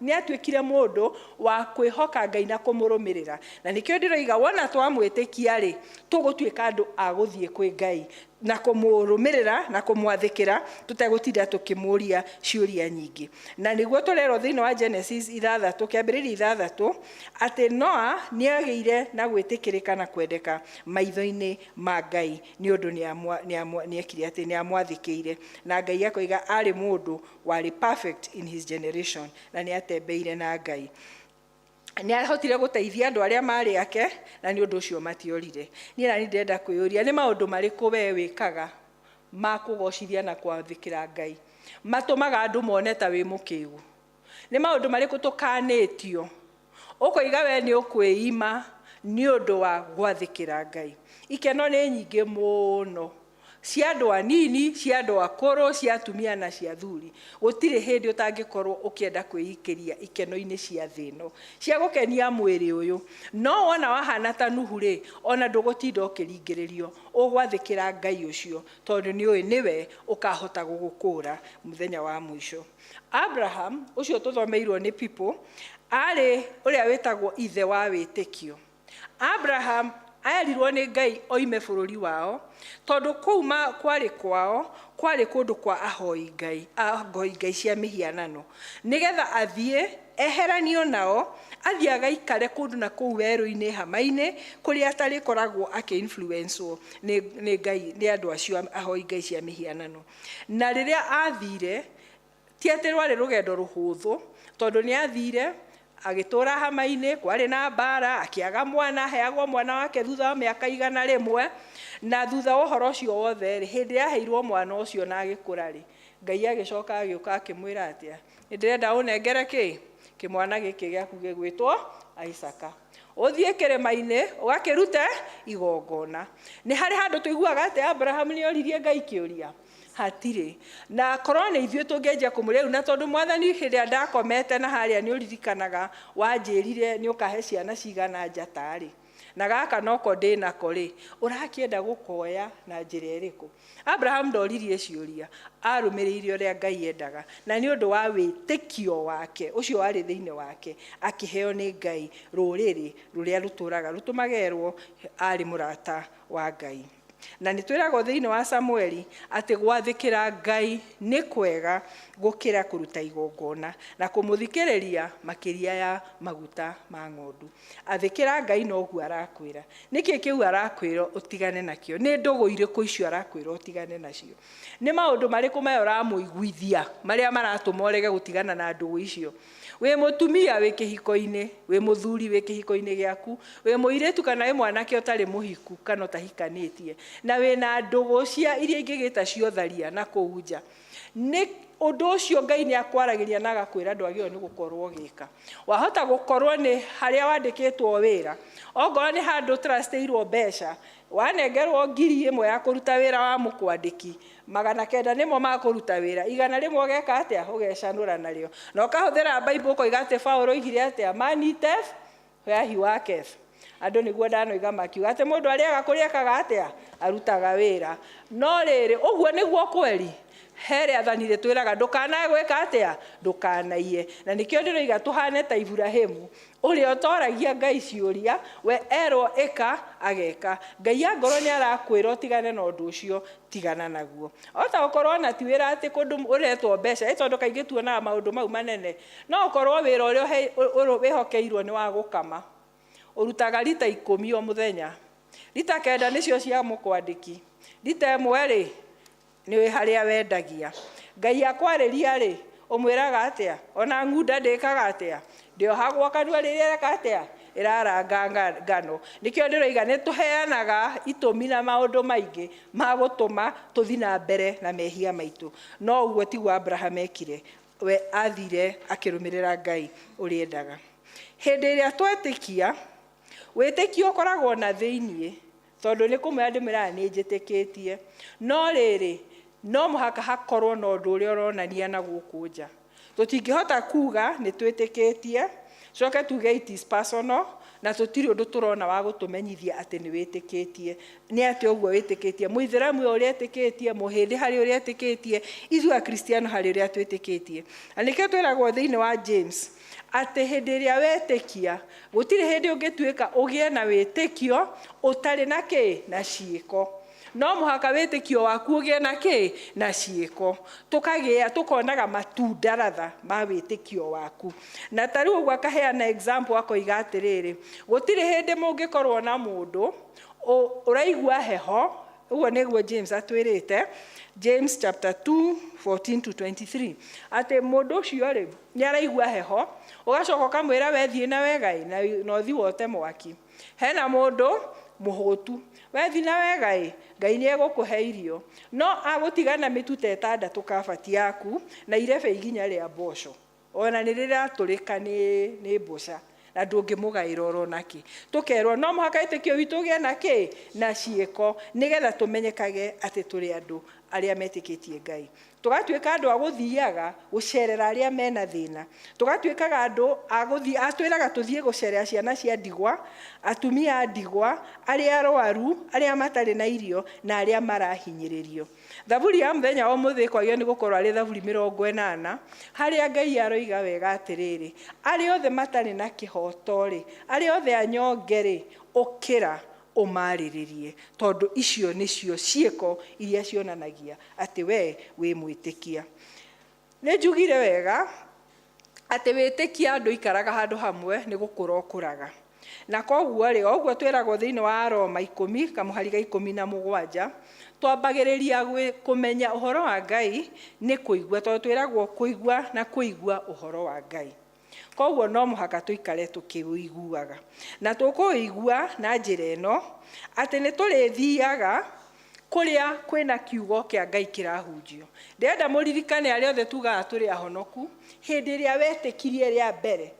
nĩatuĩkire mũndũ wa kwĩhoka Ngai na kũmũrũmĩrĩra. Na nĩkĩo ndĩroiga wona twamwĩtĩkia rĩ, tũgũtuĩka andũ a gũthiĩ kwĩ Ngai na kũmũrũmĩrĩra na kũmwathĩkĩra tũtegũtinda tũkĩmũria ciũria nyingĩ. Na nĩguo tũrerwo thĩinĩ wa Genesis 6, kĩambĩrĩria 6, atĩ Noa nĩagĩire na gwĩtĩkĩrĩka na kwendeka maitho-inĩ ma Ngai nĩ ũndũ nĩekire atĩ nĩamwathĩkĩire. Na Ngai akoiga arĩ mũndũ warĩ perfect in his generation na nĩatembeire na Ngai. Nĩahotire gũteithia andũ arĩa marĩ ake na nĩ ũndũ ũcio matiorire. Niĩ na niĩ ndĩrenda kwĩyũria nĩ maũndũ marĩkũ we wĩkaga ma kũgocithia na kwathĩkĩra Ngai matũmaga andũ mone ta wĩ mũkĩgu? Nĩ maũndũ marĩkũ tũkanĩtio ũkoiga we nĩ ũkwĩima nĩ ũndũ wa gwathĩkĩra Ngai? Ikeno nĩ nyingĩ mũno, cia andũ anini, cia andũ akũrũ, cia atumia na cia athuri. Gũtirĩ hĩndĩ ũtangĩkorwo ũkĩenda kwĩikĩria ikeno-inĩ cia thĩ ĩno cia gũkenia mwĩrĩ ũyũ. No wona wahana ta Nuhu rĩ, ona ndũgũtinda ũkĩringĩrĩrio, ũgwathĩkĩra Ngai ũcio tondũ nĩũĩ nĩwe ũkahota gũgũkũra mũthenya wa mũico. Abraham ũcio tũthomeirwo nĩ people arĩ ũrĩa wĩtagwo ithe wa wĩtĩkio. Abraham erirwo nĩ Ngai oime bũrũri wao tondũ kũu kwarĩ kwao kwarĩ kũndũ kwa ahoi Ngai, ahoi Ngai cia mĩhianano, nĩgetha athiĩ eheranio nao, athiĩ agaikare kũndũ na kũu werũ-inĩ hama-inĩ kũrĩa atarĩkoragwo akĩ-influence-wo nĩ Ngai, nĩ andũ acio ahoi Ngai cia mĩhianano. Na rĩrĩa athire, ti atĩ rwarĩ rũgendo rũhũthũ, tondũ nĩ athire agĩtũra hama-inĩ, kwarĩ na mbara, akĩaga mwana, aheagwo mwana wake thutha wa mĩaka 100. Na thutha wa ũhoro ũcio wothe rĩ, hĩndĩ aheirwo mwana ũcio na agĩkũra rĩ, Ngai agĩcoka agĩũka akĩmwĩra atĩa, nĩ ndĩrenda ũnengere kĩ kĩmwana gĩkĩ gĩaku gĩgwĩtwo Isaaka, ũthiĩ kĩrĩma-inĩ ũgakĩrute igongona. Nĩ harĩ handũ tũiguaga atĩ Abraham nĩ oririe Ngai kĩũria? Hatirĩ. Na korwo nĩ ithuĩ tũngĩanjia kũmũria rĩu, na tondũ mwathani hĩndĩ ĩrĩa ndakomete na harĩa nĩ ũririkanaga wanjĩrire nĩ ũkahe ciana cigana njata rĩ, na gaka noko ndĩnako rĩ, ũrakĩenda gũkoya na njĩra ĩrĩkũ? Abraham ndoririe ciũria, arũmĩrĩire ũrĩa Ngai endaga, na nĩ ũndũ wa wĩtĩkio wake ũcio warĩ thĩinĩ wake, akĩheo nĩ Ngai rũrĩrĩ rũrĩa rũtũraga rũtũmagerwo arĩ mũrata wa Ngai. Na nĩ twĩragwo thĩinĩ wa Samueli atĩ gwathĩkĩra Ngai nĩ kwega gũkĩra kũruta igongona na kũmũthikĩrĩria makĩria ya maguta ma ng'ondu. Athĩkĩra Ngai noguo arakwĩra. Nĩkĩ kĩu arakwĩra ũtigane nakĩo? Nĩ ndũgũ irĩkũ icio arakwĩra ũtigane nacio? Nĩ maũndũ marĩkũ maya ũramũiguithia marĩa maratũma ũrege gũtigana na ndũgũ icio? Wĩ mũtumia wĩ kĩhiko-inĩ, wĩ mũthuri wĩ kĩhiko-inĩ gĩaku, wĩ mũirĩtu kana wĩ mwanake ũtarĩ mũhiku kana ũtahikanĩtie, na wĩna ndũgũ cia iria ingĩgĩta cia ũtharia na kũu nja. Nĩ ũndũ ũcio Ngai nĩ akwaragĩria na agakwĩra ndwagĩrĩirwo nĩ gũkorwo ũgĩka. Wahota gũkorwo nĩ harĩa wandĩkĩtwo wĩra, ongorwo nĩ handũ trustĩirwo mbeca, wanengerwo 1,000 ya kũruta wĩra wa mũkwandĩki, 900 nĩmo ma kũruta wĩra, 100 ũgeka atĩa? Ũgecanũra narĩo. Na ũkahũthĩra Bible ũkoiga atĩ Paũlũ oigire atĩa? Man eateth where he worketh. Andũ nĩguo ndanoiga makiuga atĩ mũndũ arĩaga kũrĩa ekaga atĩa? Arutaga wĩra. No rĩrĩ, ũguo nĩguo kweri? He rĩathani rĩtwĩraga ndũkanae gwĩka atĩa? Ndũkanaiye. Na nĩkĩo ndĩroiga tũhane ta Iburahĩmu, ũrĩa ũtoragia Ngai ciũria, we erwo ĩka, ageka. Ngai angorwo nĩ arakwĩra ũtigane na ũndũ ũcio, tigana naguo. Ota gũkorwo ona ti wĩra atĩ kũndũ ũretwo mbeca, ĩ tondũ kaingĩ tuonaga maũndũ mau manene, no ũkorwo wĩra ũrĩa wĩhokeirwo nĩ wa gũkama. Ũrutaga rita 10 o mũthenya. Rita 9 nĩcio cia mũkwandĩki. Rita 1 rĩ, nĩ harĩa wendagia. Ngai akwarĩria rĩ, ũmwĩraga atĩa? Ona ng'unda ndĩkaga atĩa? Ndĩohagwo kanua rĩrĩa ĩreka atĩa? Ĩraranga ngano. Nĩkĩo ndĩroiga nĩ tũheanaga itũmi na maũndũ maingĩ ma gũtũma tũthiĩ na mbere na mehia maitũ. No ũguo tiguo Abraham ekire. We athire akĩrũmĩrĩra Ngai ũrĩa endaga. Hĩndĩ ĩrĩa twetĩkia, wĩtĩkio ũkoragwo na thĩiniĩ, tondũ nĩ kũmwĩra ndĩmwĩraga nĩ njĩtĩkĩtie. No rĩrĩ, no mũhaka hakorwo na ũndũ ũrĩa ũronania na gũkũ nja. Tũtingĩhota kuga nĩ twĩtĩkĩtie, coke tuge it is personal, na tũtirĩ ũndũ tũrona wa gũtũmenyithia atĩ nĩ wĩtĩkĩtie. Nĩ atĩ ũguo wĩtĩkĩtie, mũithĩramu ũrĩa etĩkĩtie, mũhĩndĩ harĩ ũrĩa etĩkĩtie, ithuĩ akristiano harĩ ũrĩa twĩtĩkĩtie. Na nĩkĩo twĩragwo thĩinĩ wa James atĩ hĩndĩ ĩrĩa wetĩkia, gũtirĩ hĩndĩ ũngĩtuĩka ũgĩe na wĩtĩkio ũtarĩ na kĩ? Na ciĩko. No mũhaka wĩtĩkio waku ũgĩe na kĩ? Na ciĩko. Tũkagĩa, tũkonaga matunda ratha ma wĩtĩkio waku. Na ta rĩu ũguo akaheana example akoiga atĩrĩrĩ, gũtirĩ hĩndĩ mũngĩkorwo na mũndũ ũraigua heho, ũguo nĩguo James atwĩrĩte, James chapter 2 14 to 23, atĩ mũndũ ũcio rĩ, nĩ araigua heho, ũgacoka ũkamwĩra we thiĩ na wega ĩ, na ũthiĩ wote mwaki. Hena mũndũ mũhũtu, we thiĩ na wega ĩ, Ngai nĩ egũkũhe irio, no agũtigana mĩtu ta 6 kabati yaku na irebe iginya rĩa mboco, ona nĩ rĩratũrĩka nĩ mboca, na ndũngĩmũgaĩra oro nakĩ. Tũkerwo no mũhaka wĩtĩkio witũ ũgĩe na kĩ? Na ciĩko, nĩgetha tũmenyekage atĩ tũrĩ andũ arĩa metĩkĩtie Ngai. Tũgatuĩka andũ a gũthiaga gũcerera arĩa mena thĩna. Tũgatuĩkaga andũ a gũthiĩ, atwĩraga tũthiĩ gũcerera ciana cia ndigwa, atumia a ndigwa, arĩa arwaru, arĩa matarĩ na irio, na arĩa marahinyĩrĩrio. Thaburi ya mũthenya wa ũmũthĩ kwagĩrĩirwo nĩ gũkorwo arĩ thaburi 80, harĩa Ngai aroiga wega atĩrĩrĩ, arĩa othe matarĩ na kĩhoto rĩ, arĩa othe anyonge rĩ, ũkĩra ũmarĩrĩrie, tondũ icio nĩcio ciĩko iria cionanagia atĩ we wĩ mwĩtĩkia. Nĩ njugire wega atĩ wĩtĩkia andũ ikaraga handũ hamwe nĩ gũkũra ũkũraga. Na koguo rĩ, o ũguo twĩragwo thĩinĩ wa Roma 10 kamũhari ga 17, twambagĩrĩria kũmenya ũhoro wa Ngai nĩ kũigua, tondũ twĩragwo kũigua na kũigua ũhoro wa Ngai. Koguo no mũhaka tũikare tũkĩũiguaga. Na tũkũũigua na njĩra ĩno, atĩ nĩ tũrĩthiaga kũrĩa kwĩna kiugo kĩa Ngai kĩrahunjio. Ndĩrenda mũririkane arĩa othe tugaga tũrĩ ahonoku, hĩndĩ ĩrĩa wetĩkirie rĩa mbere,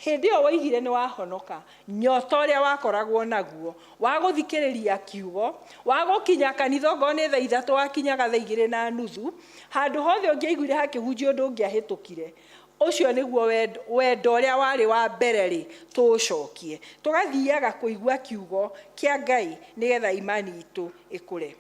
hĩndĩ ĩyo woigire nĩ wahonoka, nyota ũrĩa wakoragwo naguo, wa gũthikĩrĩria kiugo, wa gũkinya kanitha ongorwo nĩ thaa 3 wakinyaga thaa 2:30, handũ hothe ũngĩaiguire hakĩhunjio ũndũ ũngĩahĩtũkire, ũcio nĩguo wendo ũrĩa warĩ wa mbere rĩ, tũũcokie. Tũgathiaga kũigua kiugo kĩa Ngai nĩgetha imani itũ ĩkũre.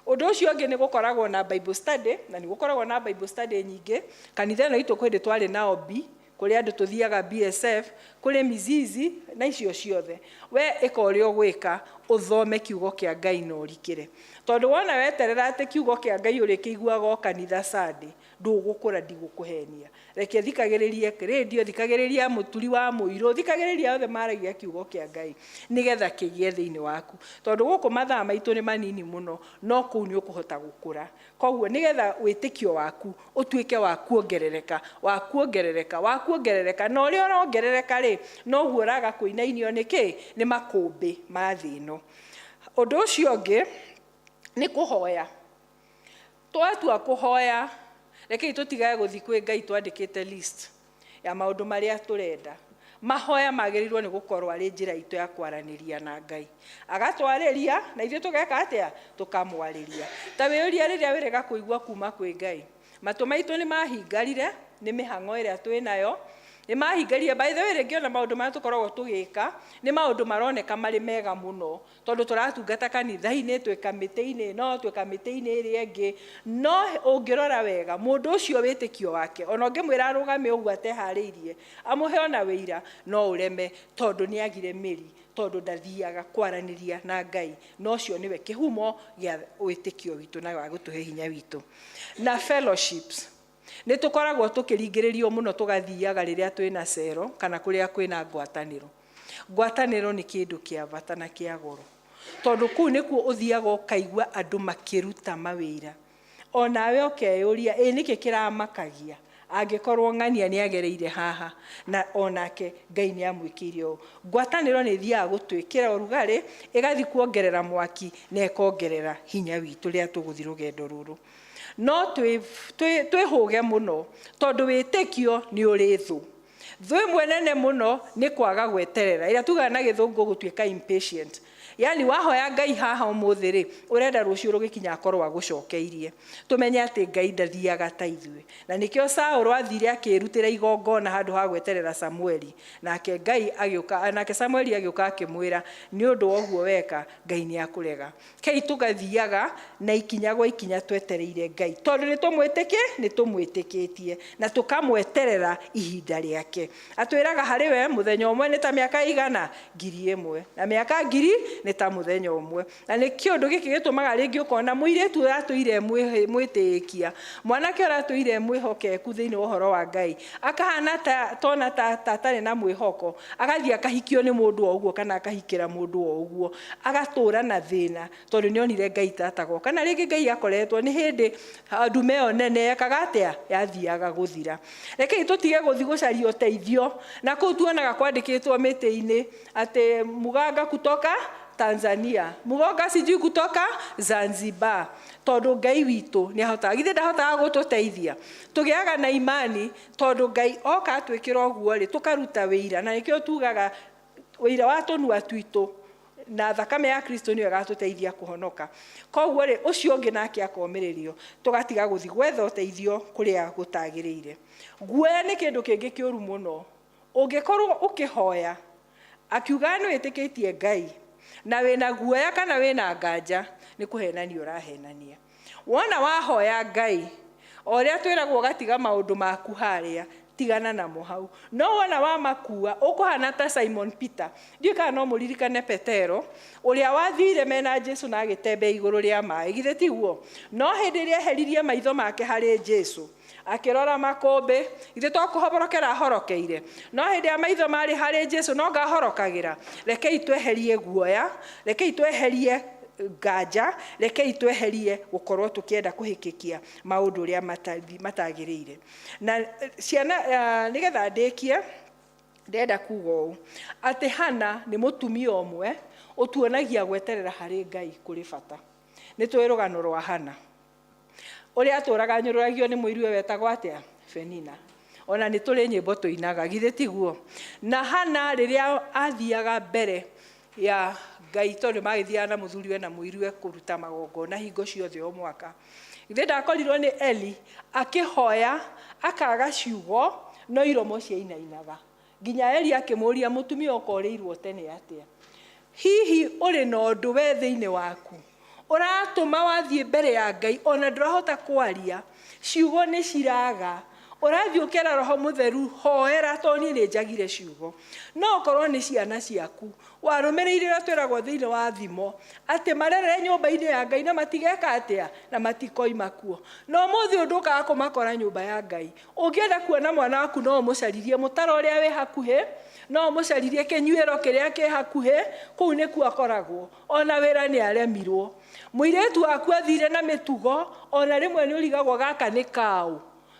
Ũndũ ũcio ũngĩ nĩ gũkoragwo na Bible study, na nĩ gũkoragwo na Bible study nyingĩ. Kanitha ĩno itũ kwĩ hĩndĩ twarĩ na Obi, Kũrĩ andũ tũthiaga BSF, kũrĩ mizizi na icio ciothe. We ĩka ũrĩa ũgwĩka, ũthome kiugo kĩa Ngai na ũrikĩre. Tondũ wona weterera atĩ kiugo kĩa Ngai ũrĩkĩiguaga o kanitha Sunday, ndũgũkũra ndigũkũhenia. Reke thikagĩrĩrie radio, thikagĩrĩria mũturi wa mũirũ, thikagĩrĩria othe maragia kiugo kĩa Ngai nĩgetha kĩgĩe thĩinĩ waku. Tondũ gũkũ mathaa maitũ nĩ manini mũno, no kũu nĩ ũkũhota gũkũra. Koguo nĩgetha wĩtĩkio waku ũtuĩke wa kuongerereka, wa kuongerereka, wa kuongerereka, na ũrĩa ũrongerereka rĩ, noguo ũraga kũinainio nĩ kĩ? Nĩ makũmbĩ ma thĩ ĩno. Ũndũ ũcio ũngĩ nĩ kũhoya. Twatua kũhoya, rekei tũtigage gũthiĩ kwĩ Ngai twandĩkĩte list ya maũndũ marĩa tũrenda. Mahoya magĩrĩirwo nĩ gũkorwo arĩ njĩra itũ ya kwaranĩria na Ngai. Agatwarĩria na ithuĩ tũgeka atĩa? Tũkamwarĩria. Ta wĩyũrie rĩrĩa wĩrĩga kũigua kuma kwĩ Ngai. Matũ maitũ nĩ mahingarire nĩ mĩhang'o ĩrĩa twĩ nayo, nĩ mahingarire. By the way, rĩngĩ ona maũndũ marĩa tũkoragwo tũgĩka nĩ maũndũ maroneka marĩ mega mũno, tondũ tũratungata kanitha-inĩ, twĩ kamĩtĩ-inĩ ĩno, twĩ kamĩtĩ-inĩ ĩrĩa ĩngĩ. No ũngĩrora wega, mũndũ ũcio wĩtĩkio wake, ona ũngĩmwĩra arũgame ũguo ateharĩirie, amũhe ona wĩira, no ũreme, tondũ nĩ agire mĩri, tondũ ndathiaga kwaranĩria na Ngai. Na ũcio nĩwe kĩhumo gĩa wĩtĩkio witũ na wa gũtũhe hinya witũ. Na fellowships, nĩ tũkoragwo tũkĩringĩrĩrio mũno tũgathiaga rĩrĩa twĩna cero kana kũrĩa kwĩna ngwatanĩro. Ngwatanĩro nĩ kĩndũ kĩa bata na kĩa goro, tondũ kũu nĩkuo ũthiaga ũkaigua andũ makĩruta mawĩra. Onawe ũkeyũria, ĩ nĩkĩ kĩramakagia angĩkorwo ng'ania nĩ agereire haha na onake Ngai nĩ amwĩkĩire ũũ. Ngwatanĩro nĩ ĩthiaga gũtwĩkĩra ũrugarĩ, ĩgathiĩ kuongerera mwaki na ĩkongerera hinya witũ rĩrĩa tũgũthiĩ rũgendo rũrũ. No twĩhũge mũno, tondũ wĩtĩkio nĩ ũrĩ thũ. Thũ ĩmwe nene mũno nĩ kwaga gweterera, ĩrĩa tugaga na gĩthũngũ gũtuĩka impatient. Yani wahoya Ngai haha ũmũthĩ rĩ, ũrenda rũciũ rũgĩkinya akorwo agũcokeirie. Tũmenye atĩ Ngai ndathiaga ta ithuĩ. Na nĩkĩo Saũlũ athire akĩrutĩra igongona handũ ha gweterera Samueli. Nake Ngai agĩũka, nake Samueli agĩũka akĩmwĩra, nĩ ũndũ wa ũguo weka, Ngai nĩ akũrega. Kei tũgathiaga na ikinya gwa ikinya twetereire Ngai, tondũ nĩ tũmwĩtĩkĩ, nĩ tũmwĩtĩkĩtie na tũkamweterera ihinda rĩake. Atwĩraga harĩ we mũthenya ũmwe nĩ ta mĩaka igana 1,000, na mĩaka 1,000 nĩ ta mũthenya ũmwe. Na nĩ kĩũndũ gĩkĩ gĩtũmaga rĩngĩ ũkona mũirĩtu ũratũire mwĩtĩkia, mwanake ũratũire mwĩhokeku thĩinĩ wa ũhoro wa Ngai, akahana ta tona ta atarĩ na mwĩhoko, agathiĩ akahikio nĩ mũndũ o ũguo kana akahikĩra mũndũ o ũguo, agatũra na thĩna tondũ nĩ onire Ngai tatagoka. Na rĩngĩ Ngai akoretwo nĩ hĩndĩ ndume ĩyo nene yekaga atĩa, yathiaga gũthira. Rekei tũtige gũthiĩ gũcaria ũteithio na kũu tuonaga kwandĩkĩtwo mĩtĩ-inĩ atĩ muganga kutoka Tanzania, muganga sijui kutoka Zanzibar, tondũ Ngai witũ nĩ ahotaga. Githĩ ndahotaga gũtũteithia? Tũgĩaga na imani tondũ Ngai oka atwĩkĩra ũguo rĩ, tũkaruta wĩira, na nĩkĩo tugaga wĩira wa tũnua twitũ na thakame ya Kristo nĩyo ĩgatũteithia kũhonoka. Koguo rĩ, ũcio ũngĩ nake akomĩrĩrio, tũgatiga gũthiĩ gwetha ũteithio kũrĩa gũtagĩrĩire. Guoya nĩ kĩndũ kĩngĩ kĩũru mũno. Ũngĩkorwo ũkĩhoya akiuga nĩ wĩtĩkĩtie Ngai na wĩna guoya kana wĩna nganja, nĩ kũhenania ũrahenania. Wona wahoya Ngai, o ũrĩa twĩragwo ũgatiga maũndũ maku harĩa, tigana namo hau. No wona wamakua, ũkũhana ta Simon Peter. Ndiũĩ kana no mũririkane Petero, ũrĩa wathire mena Jesu na agĩtembea igũrũ rĩa maĩ, githĩ tiguo? No hĩndĩ ĩrĩa eheririe maitho make harĩ Jesu, akĩrora makũmbĩ, githĩ to kũhoborokera ahorokeire? No hĩndĩ ĩrĩa maitho marĩ harĩ Jesu, no ngahorokagĩra. Rekei tweherie guoya, rekei tweherie nganja, rekei tweherie gũkorwo tũkĩenda kũhĩkĩkia maũndũ ũrĩa matagĩrĩire. Na ciana, nĩgetha ndĩkie, ndĩrenda kuga ũũ, atĩ Hana nĩ mũtumia ũmwe ũtuonagia gweterera harĩ Ngai kũrĩ bata. Nĩ tũĩ rũgano rwa Hana, ũrĩa atũraga anyũrũragio nĩ mũiruwe wetagwo atĩa? Penina. Ona nĩ tũrĩ nyĩmbo tũinaga, githĩ tiguo? Na Hana rĩrĩa athiaga mbere ya Ngai, tondũ magĩthiaga na mũthuriwe na mũiruwe kũruta magongona hingo ciothe o mwaka, githĩ ndakorirwo nĩ Eli akĩhoya akaga ciugo, no iromo ciainainaga. Nginya Eli akĩmũũria, mũtumia ũkorĩirwo tene atĩa? Hihi ũrĩ na ũndũ we thĩinĩ waku ũratũma wathiĩ mbere ya Ngai ona ndũrahota kwaria, ciugo nĩ ciraga, Ũrathiĩ ũkera Roho Mũtheru, hoera tondũ niĩ nĩ njagire ciugo. No okorwo nĩ ciana ciaku, warũmĩrĩire ũrĩa twĩragwo thĩinĩ wa thimo, atĩ marerere nyũmba-inĩ ya Ngai na matigeka atĩa? Na matikoima kuo. Na ũmũthĩ ũyũ ndũkaga kũmakora nyũmba ya Ngai. Ũngĩenda kuona mwana waku no ũmũcaririe mũtaro ũrĩa wĩ hakuhĩ, no ũmũcaririe kĩnyuĩro kĩrĩa kĩ hakuhĩ, kũu nĩkuo akoragwo. Ona wĩra nĩ aremirwo. Mũirĩtu waku athire na mĩtugo, ona rĩmwe nĩ ũrigagwo gaka nĩ kaũ.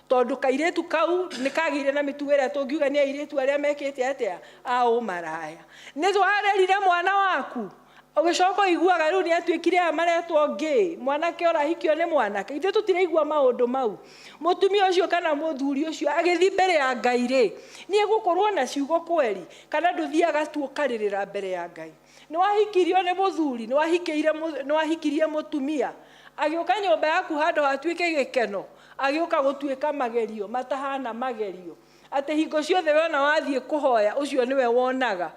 Tondũ kairĩtu kau nĩ kagĩire na mĩtugo ĩrĩa tũngiuga nĩ airĩtu arĩa mekĩte atĩa? A ũmaraya. Nĩ warerire mwana waku, ũgĩcoka ũiguaga rĩu nĩ atuĩkire aya maretwo gay, mwanake ũrahikio nĩ mwanake. Ithuĩ tũtiraigua maũndũ mau. Mũtumia ũcio kana mũthuri ũcio agĩthiĩ mbere ya Ngai rĩ, nĩ egũkorwo na ciugo kweri, kana ndũthiaga tu ũkarĩrĩra mbere ya Ngai. Nĩ wahikirio nĩ mũthuri, nĩ wahikirie mũtumia, agĩũka nyũmba yaku handũ hatuĩke gĩkeno, agĩũka gũtuĩka magerio, matahana magerio. Atĩ hingo ciothe wona wathiĩ kũhoya, ũcio nĩwe wonaga.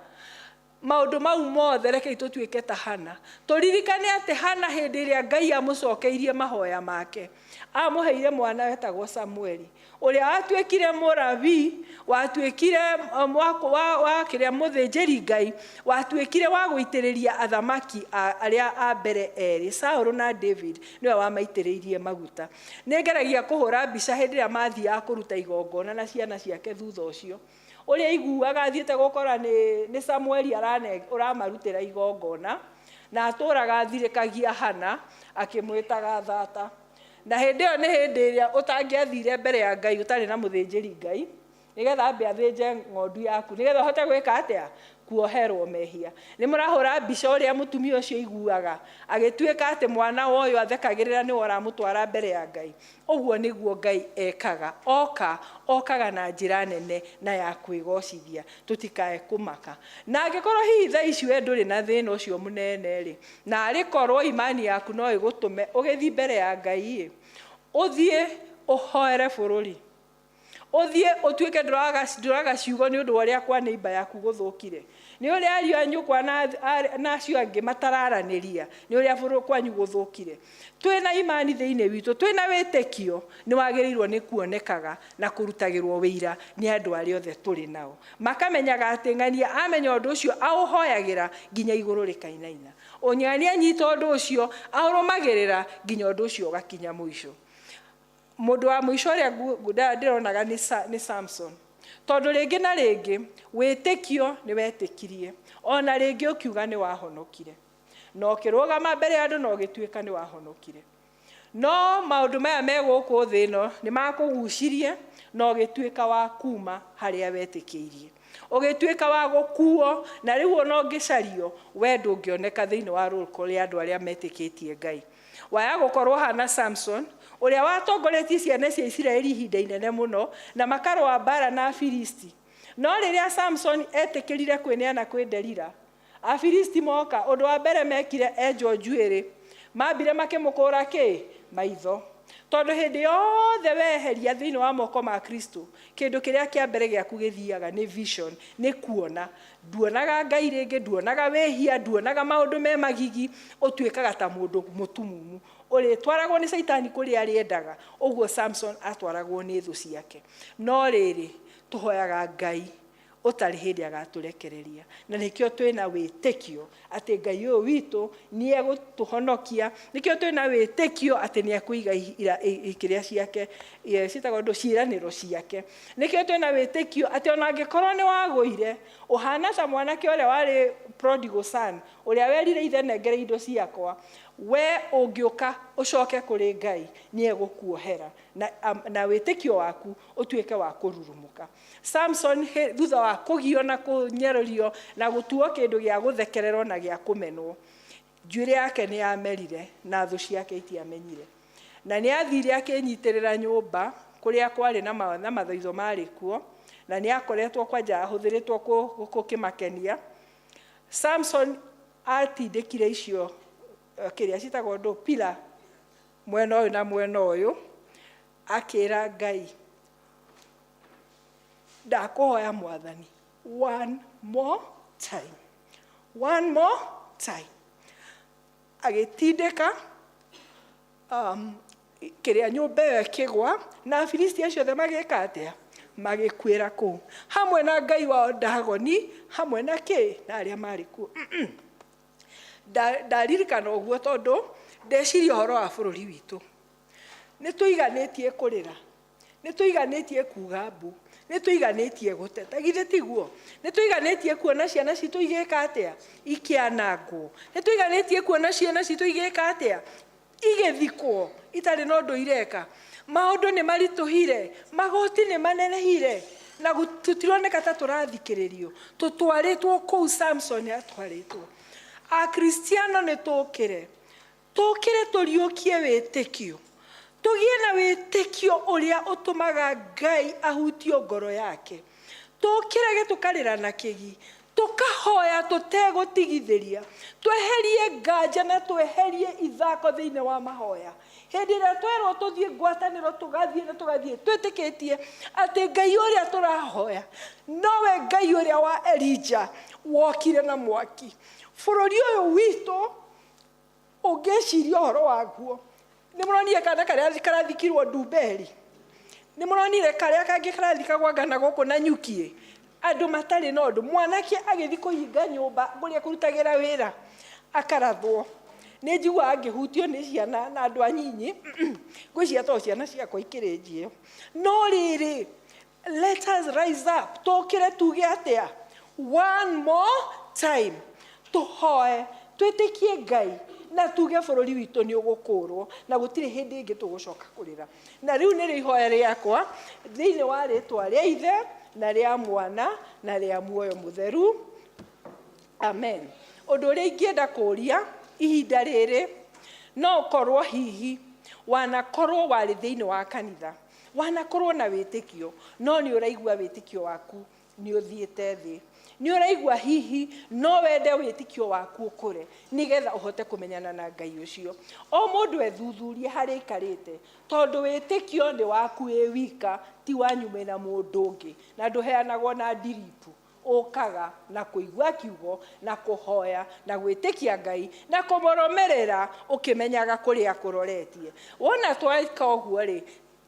Maũndũ mau mothe rekei tũtuĩke ta Hana. Tũririkane atĩ Hana hĩndĩ ĩrĩa Ngai amũcokeirie mahoya make, amũheire mwana wetagwo Samueli, ũrĩa watuĩkire mũrabii, watuĩkire wa kĩrĩa mũthĩnjĩri Ngai, watuĩkire wa gũitĩrĩria athamaki arĩa a mbere erĩ, Saũlũ na David, nĩwe wamaitĩrĩirie maguta. Nĩ ngeragia kũhũra mbica hĩndĩ ĩrĩa mathiaga kũruta igongona na ciana ciake thutha ũcio. Ũrĩa aiguaga athiĩte gũkora nĩ Samueli ũramarutĩra igongona, na atũraga athirĩkagia Hana akĩmwĩtaga thata. Na hĩndĩ ĩyo nĩ hĩndĩ ĩrĩa ũtangĩathire mbere ya Ngai ũtarĩ na mũthĩnjĩri Ngai, nĩgetha ambe athĩnje ng'ondu yaku, nĩgetha ũhote gwĩka atĩa? Kuoherwo mehia. Nĩ mũrahũra mbica ũrĩa mũtumia ũcio aiguaga, agĩtuĩka atĩ mwana wa ũyũ athekagĩrĩra nĩwe ũramũtwara mbere ya Ngai. Ũguo nĩguo Ngai ekaga. Oka, okaga na njĩra nene na ya kwĩgocithia. Tũtikae kũmaka. Na angĩkorwo hihi thaa ici we ndũrĩ na thĩna ũcio mũnene rĩ, na arĩ korwo imani yaku no ĩgũtũme ũgĩthiĩ mbere ya Ngai ĩ, ũthiĩ ũhoere bũrũri. Ũthiĩ ũtuĩke ndũraga ciugo nĩ ũndũ wa ũrĩa kwa neighbor yaku gũthũkire. Nĩ ũrĩa ariũ a nyũkwa na acio angĩ matararanĩria, nĩ ũrĩa bũrũri kwanyu gũthũkire. Twĩna imani thĩinĩ witũ, twĩna wĩtĩkio, nĩ wagĩrĩirwo nĩ kuonekaga na kũrutagĩrwo wĩira nĩ andũ arĩa othe tũrĩ nao. Makamenyaga atĩ ng'ania amenya ũndũ ũcio aũhoyagĩra nginya igũrũ rĩkainaina. Ng'ania anyita ũndũ ũcio aũrũmagĩrĩra nginya ũndũ ũcio ũgakinya mũico. Mũndũ wa mũico ũrĩa ndĩronaga nĩ Samson. Tondũ rĩngĩ na rĩngĩ wĩtĩkio nĩ wetĩkirie, ona rĩngĩ ũkiuga nĩ wahonokire. Na ũkĩrũgama mbere ya andũ na ũgĩtuĩka nĩ wahonokire. No maũndũ maya me gũkũ thĩ ĩno nĩ makũgucirie na ũgĩtuĩka wa kuma harĩa wetĩkĩirie. Ũgĩtuĩka wa gũkuo na rĩu ona ũngĩcario we ndũngĩoneka thĩinĩ wa rũko rĩa andũ arĩa metĩkĩtie Ngai. Waya gũkorwo hana Samson ũrĩa watongoretie ciana cia Isiraeli ihinda inene mũno na makarũa mbara na Afilisti. No rĩrĩa Samson etĩkĩrire kwĩneana kwĩ Delila, Afilisti moka, ũndũ wa mbere mekire enjwo njuĩrĩ, mambire makĩmũkũra kĩ? Maitho. Tondũ hĩndĩ yothe weheria thĩinĩ wa moko ma Kristo, kĩndũ kĩrĩa kĩa mbere gĩaku gĩthiaga nĩ vision, nĩ kuona. Nduonaga Ngai rĩngĩ, nduonaga wĩhia, nduonaga maũndũ me magigi, ũtuĩkaga ta mũndũ mũtumumu. Ũrĩtwaragwo nĩ Caitani kũrĩa arĩendaga, ũguo Samson atwaragwo nĩ thũ ciake. No rĩrĩ, tũhoyaga Ngai ũtarĩ hĩndĩ agatũrekereria. Na nĩkĩo twĩna wĩtĩkio atĩ Ngai ũyũ witũ nĩ egũtũhonokia, nĩkĩo twĩna wĩtĩkio atĩ nĩ ekũiga kĩrĩa ciake, ciĩtagwo ndũ, ciĩranĩro ciake. Nĩkĩo twĩna wĩtĩkio atĩ ona angĩkorwo nĩ wagũire, ũhana ta mwanake ũrĩa warĩ prodigal son, ũrĩa werire ithe nengere indo ciakwa, we ũngĩũka ũcoke kũrĩ Ngai, nĩ egũkuohera na wĩtĩkio waku ũtuĩke wa kũrurumũka. Samson thutha wa kũgio na kũnyererio na gũtuo kĩndũ gĩa gũthekererwo na gĩa kũmenwo, njuĩrĩ yake nĩ yamerire na thũ ciake itiamenyire. Na nĩ athire akĩnyitĩrĩra nyũmba kũrĩa kwarĩ na mathaitho marĩ kuo, na nĩ akoretwo kwanja ahũthĩrĩtwo gũkĩmakenia. Samson atindĩkire icio kĩrĩa ciĩtagwo ndũ, pila, mwena ũyũ na mwena ũyũ, akĩra Ngai, ndakũhoya Mwathani, one more time, one more time. Agĩtindĩka Kĩrĩa nyũmba ĩyo ĩkĩgwa na Afilisti acio othe magĩka atĩa? Magĩkuĩra kũu hamwe na ngai wao Dagoni, hamwe na kĩ na arĩa marĩ kuo. Ndaririkana ũguo tondũ ndeciria ũhoro wa bũrũri witũ. Nĩ tũiganĩtie kũrĩra, nĩ tũiganĩtie kuga mbu, nĩ tũiganĩtie gũteta, githĩ tiguo? Nĩ tũiganĩtie kuona ciana citũ igĩka atĩa? Ikĩanangwo. Nĩ tũiganĩtie kuona ciana citũ igĩka atĩa? Igĩthikwo itarĩ na ũndũ ireka. Maũndũ nĩ maritũhire, magoti nĩ manenehire, na tũtironeka ta tũrathikĩrĩrio. Tũtwarĩtwo kũu Samson atwarĩtwo. Akristiano nĩ tũkĩre, tũkĩre tũriũkie wĩtĩkio. Tũgĩe na wĩtĩkio ũrĩa ũtũmaga Ngai ahutio ngoro yake. Tũkĩrage tũkarĩra na kĩgi, tũkahoya tũtegũtigithĩria, tweherie nganja na tweherie ithako thĩinĩ wa mahoya. Hĩndĩ ĩrĩa twerwo tũthiĩ ngwatanĩro, tũgathiĩ na tũgathiĩ twĩtĩkĩtie atĩ Ngai ũrĩa tũrahoya nowe Ngai ũrĩa wa Elijah wokire na mwaki. Bũrũri ũyũ witũ ũngĩciria ũhoro waguo, nĩ mũronire kana karĩa karathikirwo Ndumberi, nĩ mũronire karĩa kangĩ karathikagwo ngana gũkũ na nyuki, andũ matarĩ na ũndũ. Mwanake agĩthiĩ kũhinga nyũmba kũrĩa kũrutagĩra wĩra akarathwo. Nĩ njiguaga ngĩhutio nĩ ciana na andũ anyinyi, ngwĩciria to ciana ciakwa ikĩrĩ njĩo. No rĩrĩ, let us rise up, tũkĩre tuge atĩa? One more time, tũhoe, twĩtĩkie Ngai na tuge bũrũri witũ nĩ ũgũkũrwo na gũtirĩ hĩndĩ ĩngĩ tũgũcoka kũrĩra. Na rĩu nĩrĩo ihoya rĩakwa thĩinĩ wa rĩtwa rĩa Ithe na rĩa Mwana na rĩa Muoyo Mũtheru. Amen. Ũndũ ũrĩa ingĩenda kũũria ihinda rĩrĩ, no ũkorwo hihi wanakorwo warĩ thĩinĩ wa kanitha, wanakorwo na wĩtĩkio, no nĩ ũraigua wĩtĩkio waku nĩ ũthiĩte thĩ. Nĩ ũraigua hihi no wende wĩtĩkio waku ũkũre nĩgetha ũhote kũmenyana na Ngai ũcio. O mũndũ ethuthurie harĩa aikarĩte, tondũ wĩtĩkio nĩ waku wĩ wika, ti wanyu mwĩna mũndũ ũngĩ, na ndũheanagwo na ndiripu. Ũkaga na kũigua kiugo na kũhoya na gwĩtĩkia Ngai na kũmũrũmĩrĩra ũkĩmenyaga kũrĩa kũroretie. Wona tweka ũguo rĩ,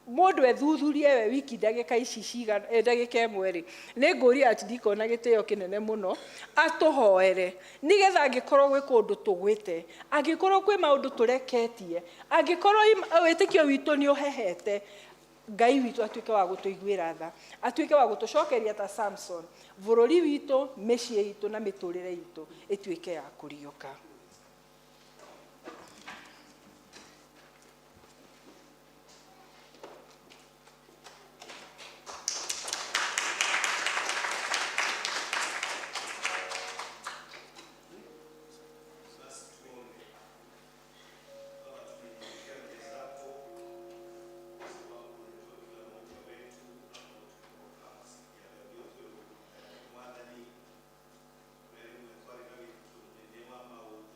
mũndũ ethuthurie we wiki ndagĩka ici cigana, ndagĩka ĩmwe rĩ, nĩ ngũria archdeacon na gĩtĩo kĩnene mũno atũhoere nĩgetha angĩkorwo gwĩ kũndũ tũgwĩte, angĩkorwo kwĩ maũndũ tũreketie, angĩkorwo wĩtĩkio witũ nĩ ũhehete, Ngai witũ atuĩke wa gũtũiguĩra tha, atuĩke wa gũtũcokeria ta Samson, bũrũri witũ, mĩciĩ itũ na mĩtũrĩre itũ ĩtuĩke ya kũriũka. Basi tuombe. Baba, tumenyenyekea mbele zako kwa sababu unajua kila mmoja wetu hapo tulipokaa siku ya leo. Ndio Mwathani, wewe mwetwarĩra witũ mũnene wa maũndũ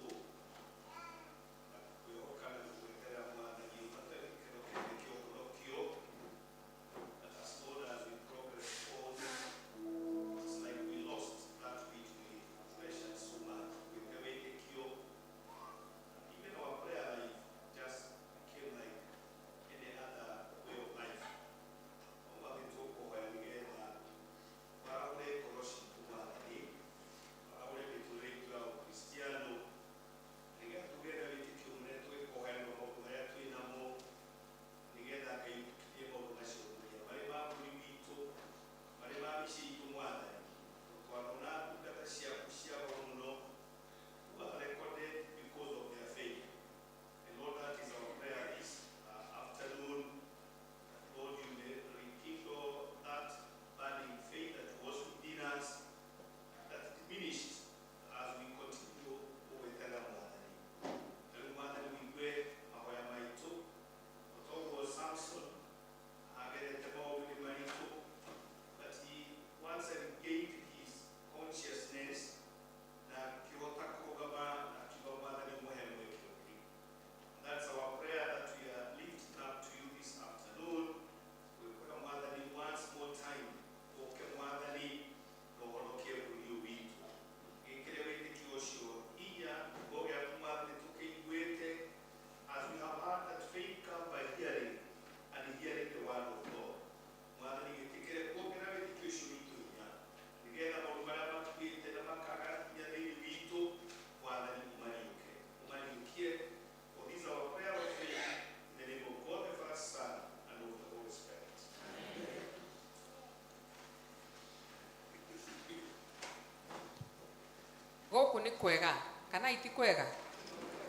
Kwega kana iti kwega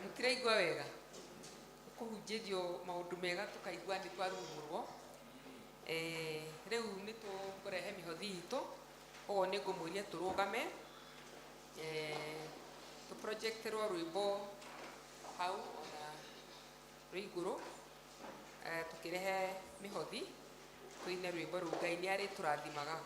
mutiraigua wega kuhunjĩrio maũndũ mega tũkaigua nĩ twarurumũrwo. Rĩu nĩ tũkũrehe mĩhothi itũ, ũguo nĩ ngũmũria tũrũgame, tũprojecterwo rwĩmbo hau ona rwĩ igũrũ, tũkĩrehe mĩhothi tũine rwĩmbo rũu Ngai nĩ arĩtũrathimaga.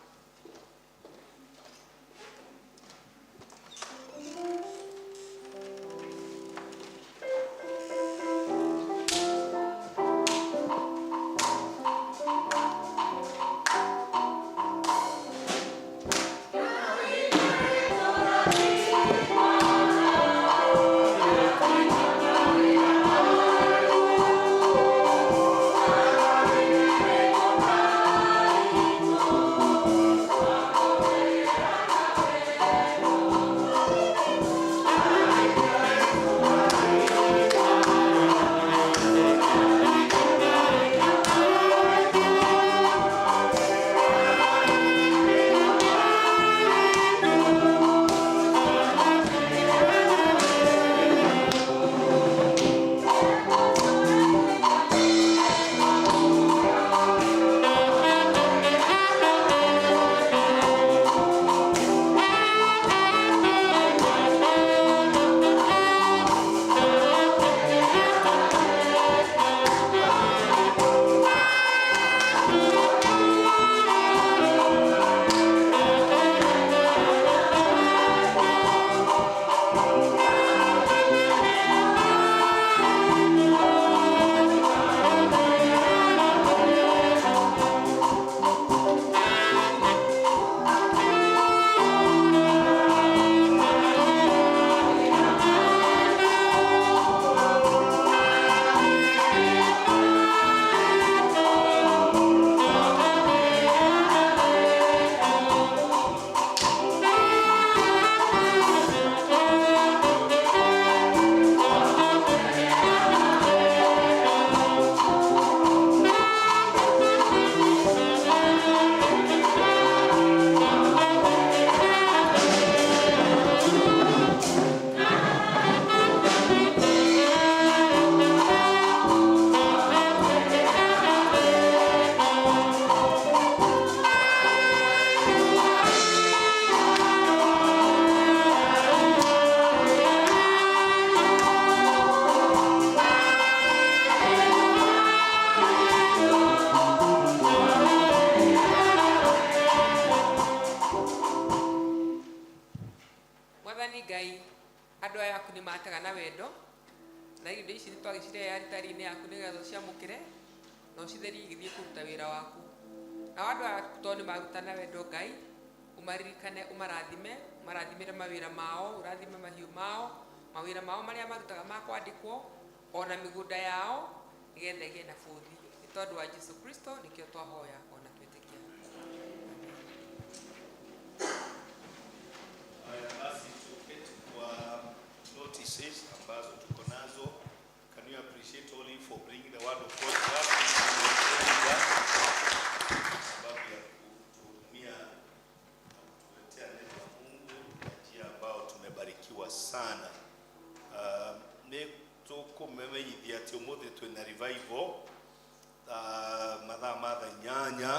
Mwathani Ngai, andũ aya aku nĩ matega na wendo, na indo ici nĩ twagĩcirehe aritari-inĩ yaku nĩgetha ũciamũkĩre na ũcitherie igĩthiĩ kũruta wĩra waku. Nao andũ aya aku tondũ nĩ maruta na wendo Ngai, ũmaririkane, ũmarathime, ũmarathimĩre mawĩra mao, ũrathime mahiũ mao, mawĩra mao marĩa marutaga ma kwandĩkwo, ona mĩgũnda yao nĩgetha ĩgĩe na bũthi. Nĩ tondũ wa Jesu Kristo nĩkĩo twahoya ona twĩtĩkia. Haya basi tuketi kwa notices ambazo tuko nazo. Can you appreciate Oli for bringing the word of God to us? Sababu ya kutuhudumia na kutuletea neno la Mungu kwa njia ambayo tumebarikiwa sana. Nĩ tũkũmemenyithia atĩ ũmũthĩ twĩna revival mathaa ma thaa inyanya,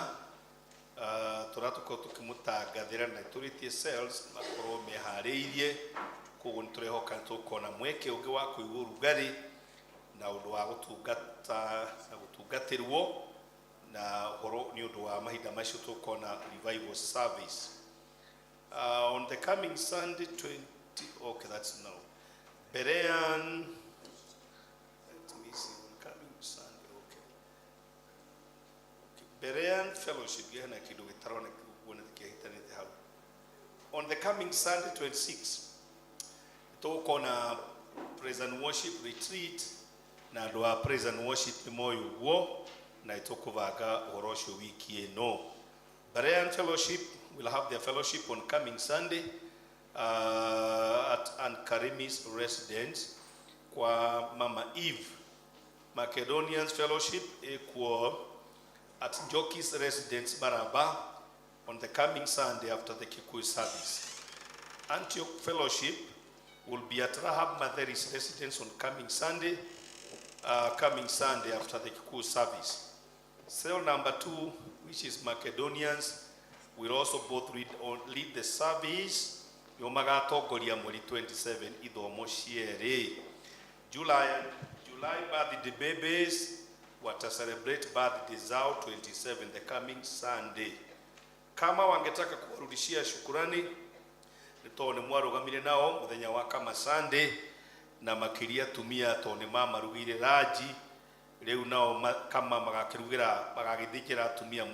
tũrĩa tũkorwo tũkĩmũtangathĩra na tũrĩtie cells makorwo meharĩirie, koguo nĩ tũrehoka nĩ tũkona mweke ũngĩ wa kũigua ũrugarĩ na ũndũ wa gũtungata na gũtungatĩrwo na ũhoro nĩ ũndũ wa mahinda macio tũkona revival service. On the coming Sunday 20, okay, that's now Berean, let me see, on coming Sunday, okay. Berean Fellowship, hena kĩndũ gĩtaroneka ũguo nĩ kĩhĩtanĩte hau. On the coming Sunday 26, tũgũkorwo praise and worship retreat na andũ a praise and worship nĩ moĩ ũguo na nĩtũkũbanga ũhoro ũcio wiki ĩno. Berean Fellowship will have their fellowship on coming Sunday at Ann Karimi's residence kwa Mama Eve. Macedonians Fellowship ĩkuo at Njoki's residence Maraba on the coming Sunday after the Kikuyu service. Antioch Fellowship Will be at Rahab Matheri's residence on coming Sunday, after the Kikuyu service. Cell number 2, which is Macedonians, will also both lead the service. Yo magatongoria mweri 27 ithomo cierĩ. July birthday babies wata celebrate birthday zao 27 the coming Sunday. Kama wangetaka kuwarudishia shukurani nĩ tondũ nĩ mwarũgamire nao mũthenya wa kama Sunday na makĩria tumia tondũ nĩ mamarugĩire ranji rĩu nao kama magakĩrugĩra magagĩthĩnjĩra atumia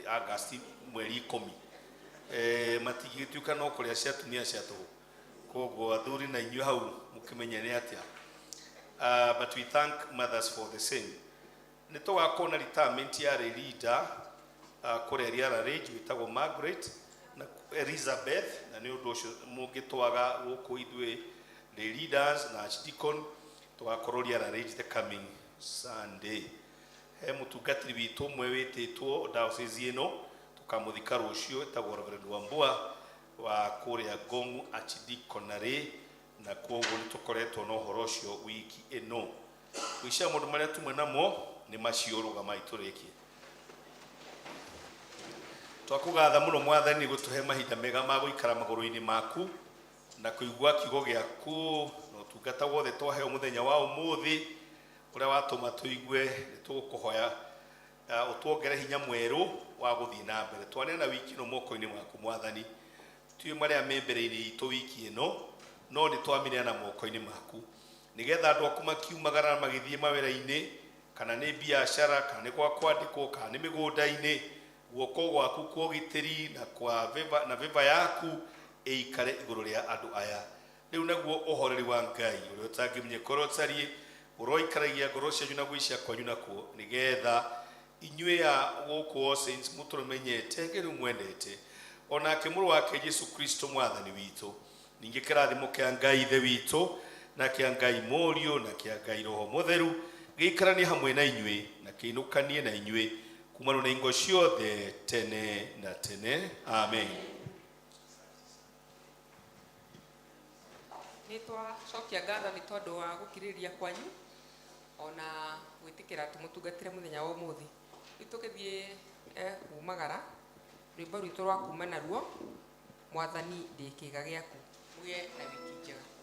Agasti mweri 10 matingĩtuĩka no kũrĩa cia atumia cia tũhũ koguo athuri na inyuĩ hau mũkĩmenye nĩ atĩa. But we thank mothers for the same. Nĩ tũgakorwo na retirement ya leader kũrĩa Riara Range wĩtagwo Margaret na Elizabeth, na nĩ ũndũ ũcio mũngĩtwaga gũkũ ithuĩ the leaders na archdeacon tũgakorwo Riara Range the coming Sunday. He mũtungatĩri witũ ũmwe wĩtĩtwo diocese ĩno tũkamũthika rũciũ etagwo Reverend Wambua wa kũrĩa Ngong Archdeaconry, na kwoguo nĩ tũkoretwo na ũhoro ũcio wiki ĩno. Gwĩciria maũndũ marĩa tumwe namo nĩ macio rũgamai tũrĩkie. Twakũgatha mũno Mwathani gũtũhe mahinda mega ma gũikara magũrũ-inĩ maku na kũigua kiugo gĩaku na ũtungata wothe twaheo mũthenya wa ũmũthĩ ũrĩa watũma tũigue. Nĩ tũgũkũhoya ũtuongere hinya mwerũ wa gũthiĩ na mbere. Twaneana wiki ĩno moko-inĩ maku Mwathani, tiũĩ marĩa me mbere-inĩ itũ wiki ĩno, no nĩ twamĩneana moko-inĩ maku nĩgetha andũ aku makiumagara magĩthiĩ mawĩra-inĩ kana nĩ biacara kana nĩ gwa kwandĩkwo kana nĩ mĩgũnda-inĩ, guoko gwaku kwa ũgitĩri na kwa veva, na veva yaku ĩikare igũrũ rĩa andũ aya. Rĩu naguo ũhoreri wa Ngai ũrĩa ũtangĩmenyeka ũrĩa ũtariĩ ũroikaragia ngoro cianyu na gwĩcia kwanyu nakuo nĩgetha inyuĩ a gũkũ All Saints mũtũmenyete rĩu mwendete onake mũrũ wake Jesu Kristo Mwathani witũ. Ningĩ kĩrathimo kĩa Ngai Ithe witũ na kĩa Ngai Mũriũ na kĩa Ngai Roho Mũtheru gĩikaranie hamwe na inyuĩ na kĩinũkanie na inyuĩ kumana na ingo ciothe tene na tene. Amen. Nĩ twacokia ngatho nĩ tondũ wa gũkirĩrĩria kwanyu ona gwĩtĩkĩra tũmũtungatĩre mũthenya wa ũmũthĩ. Rĩu tũgĩthiĩ kumagara rwĩmbo rwitũ rwa kuma naruo Mwathani ndĩ kĩĩga gĩaku. Mũgĩe na wiki njega.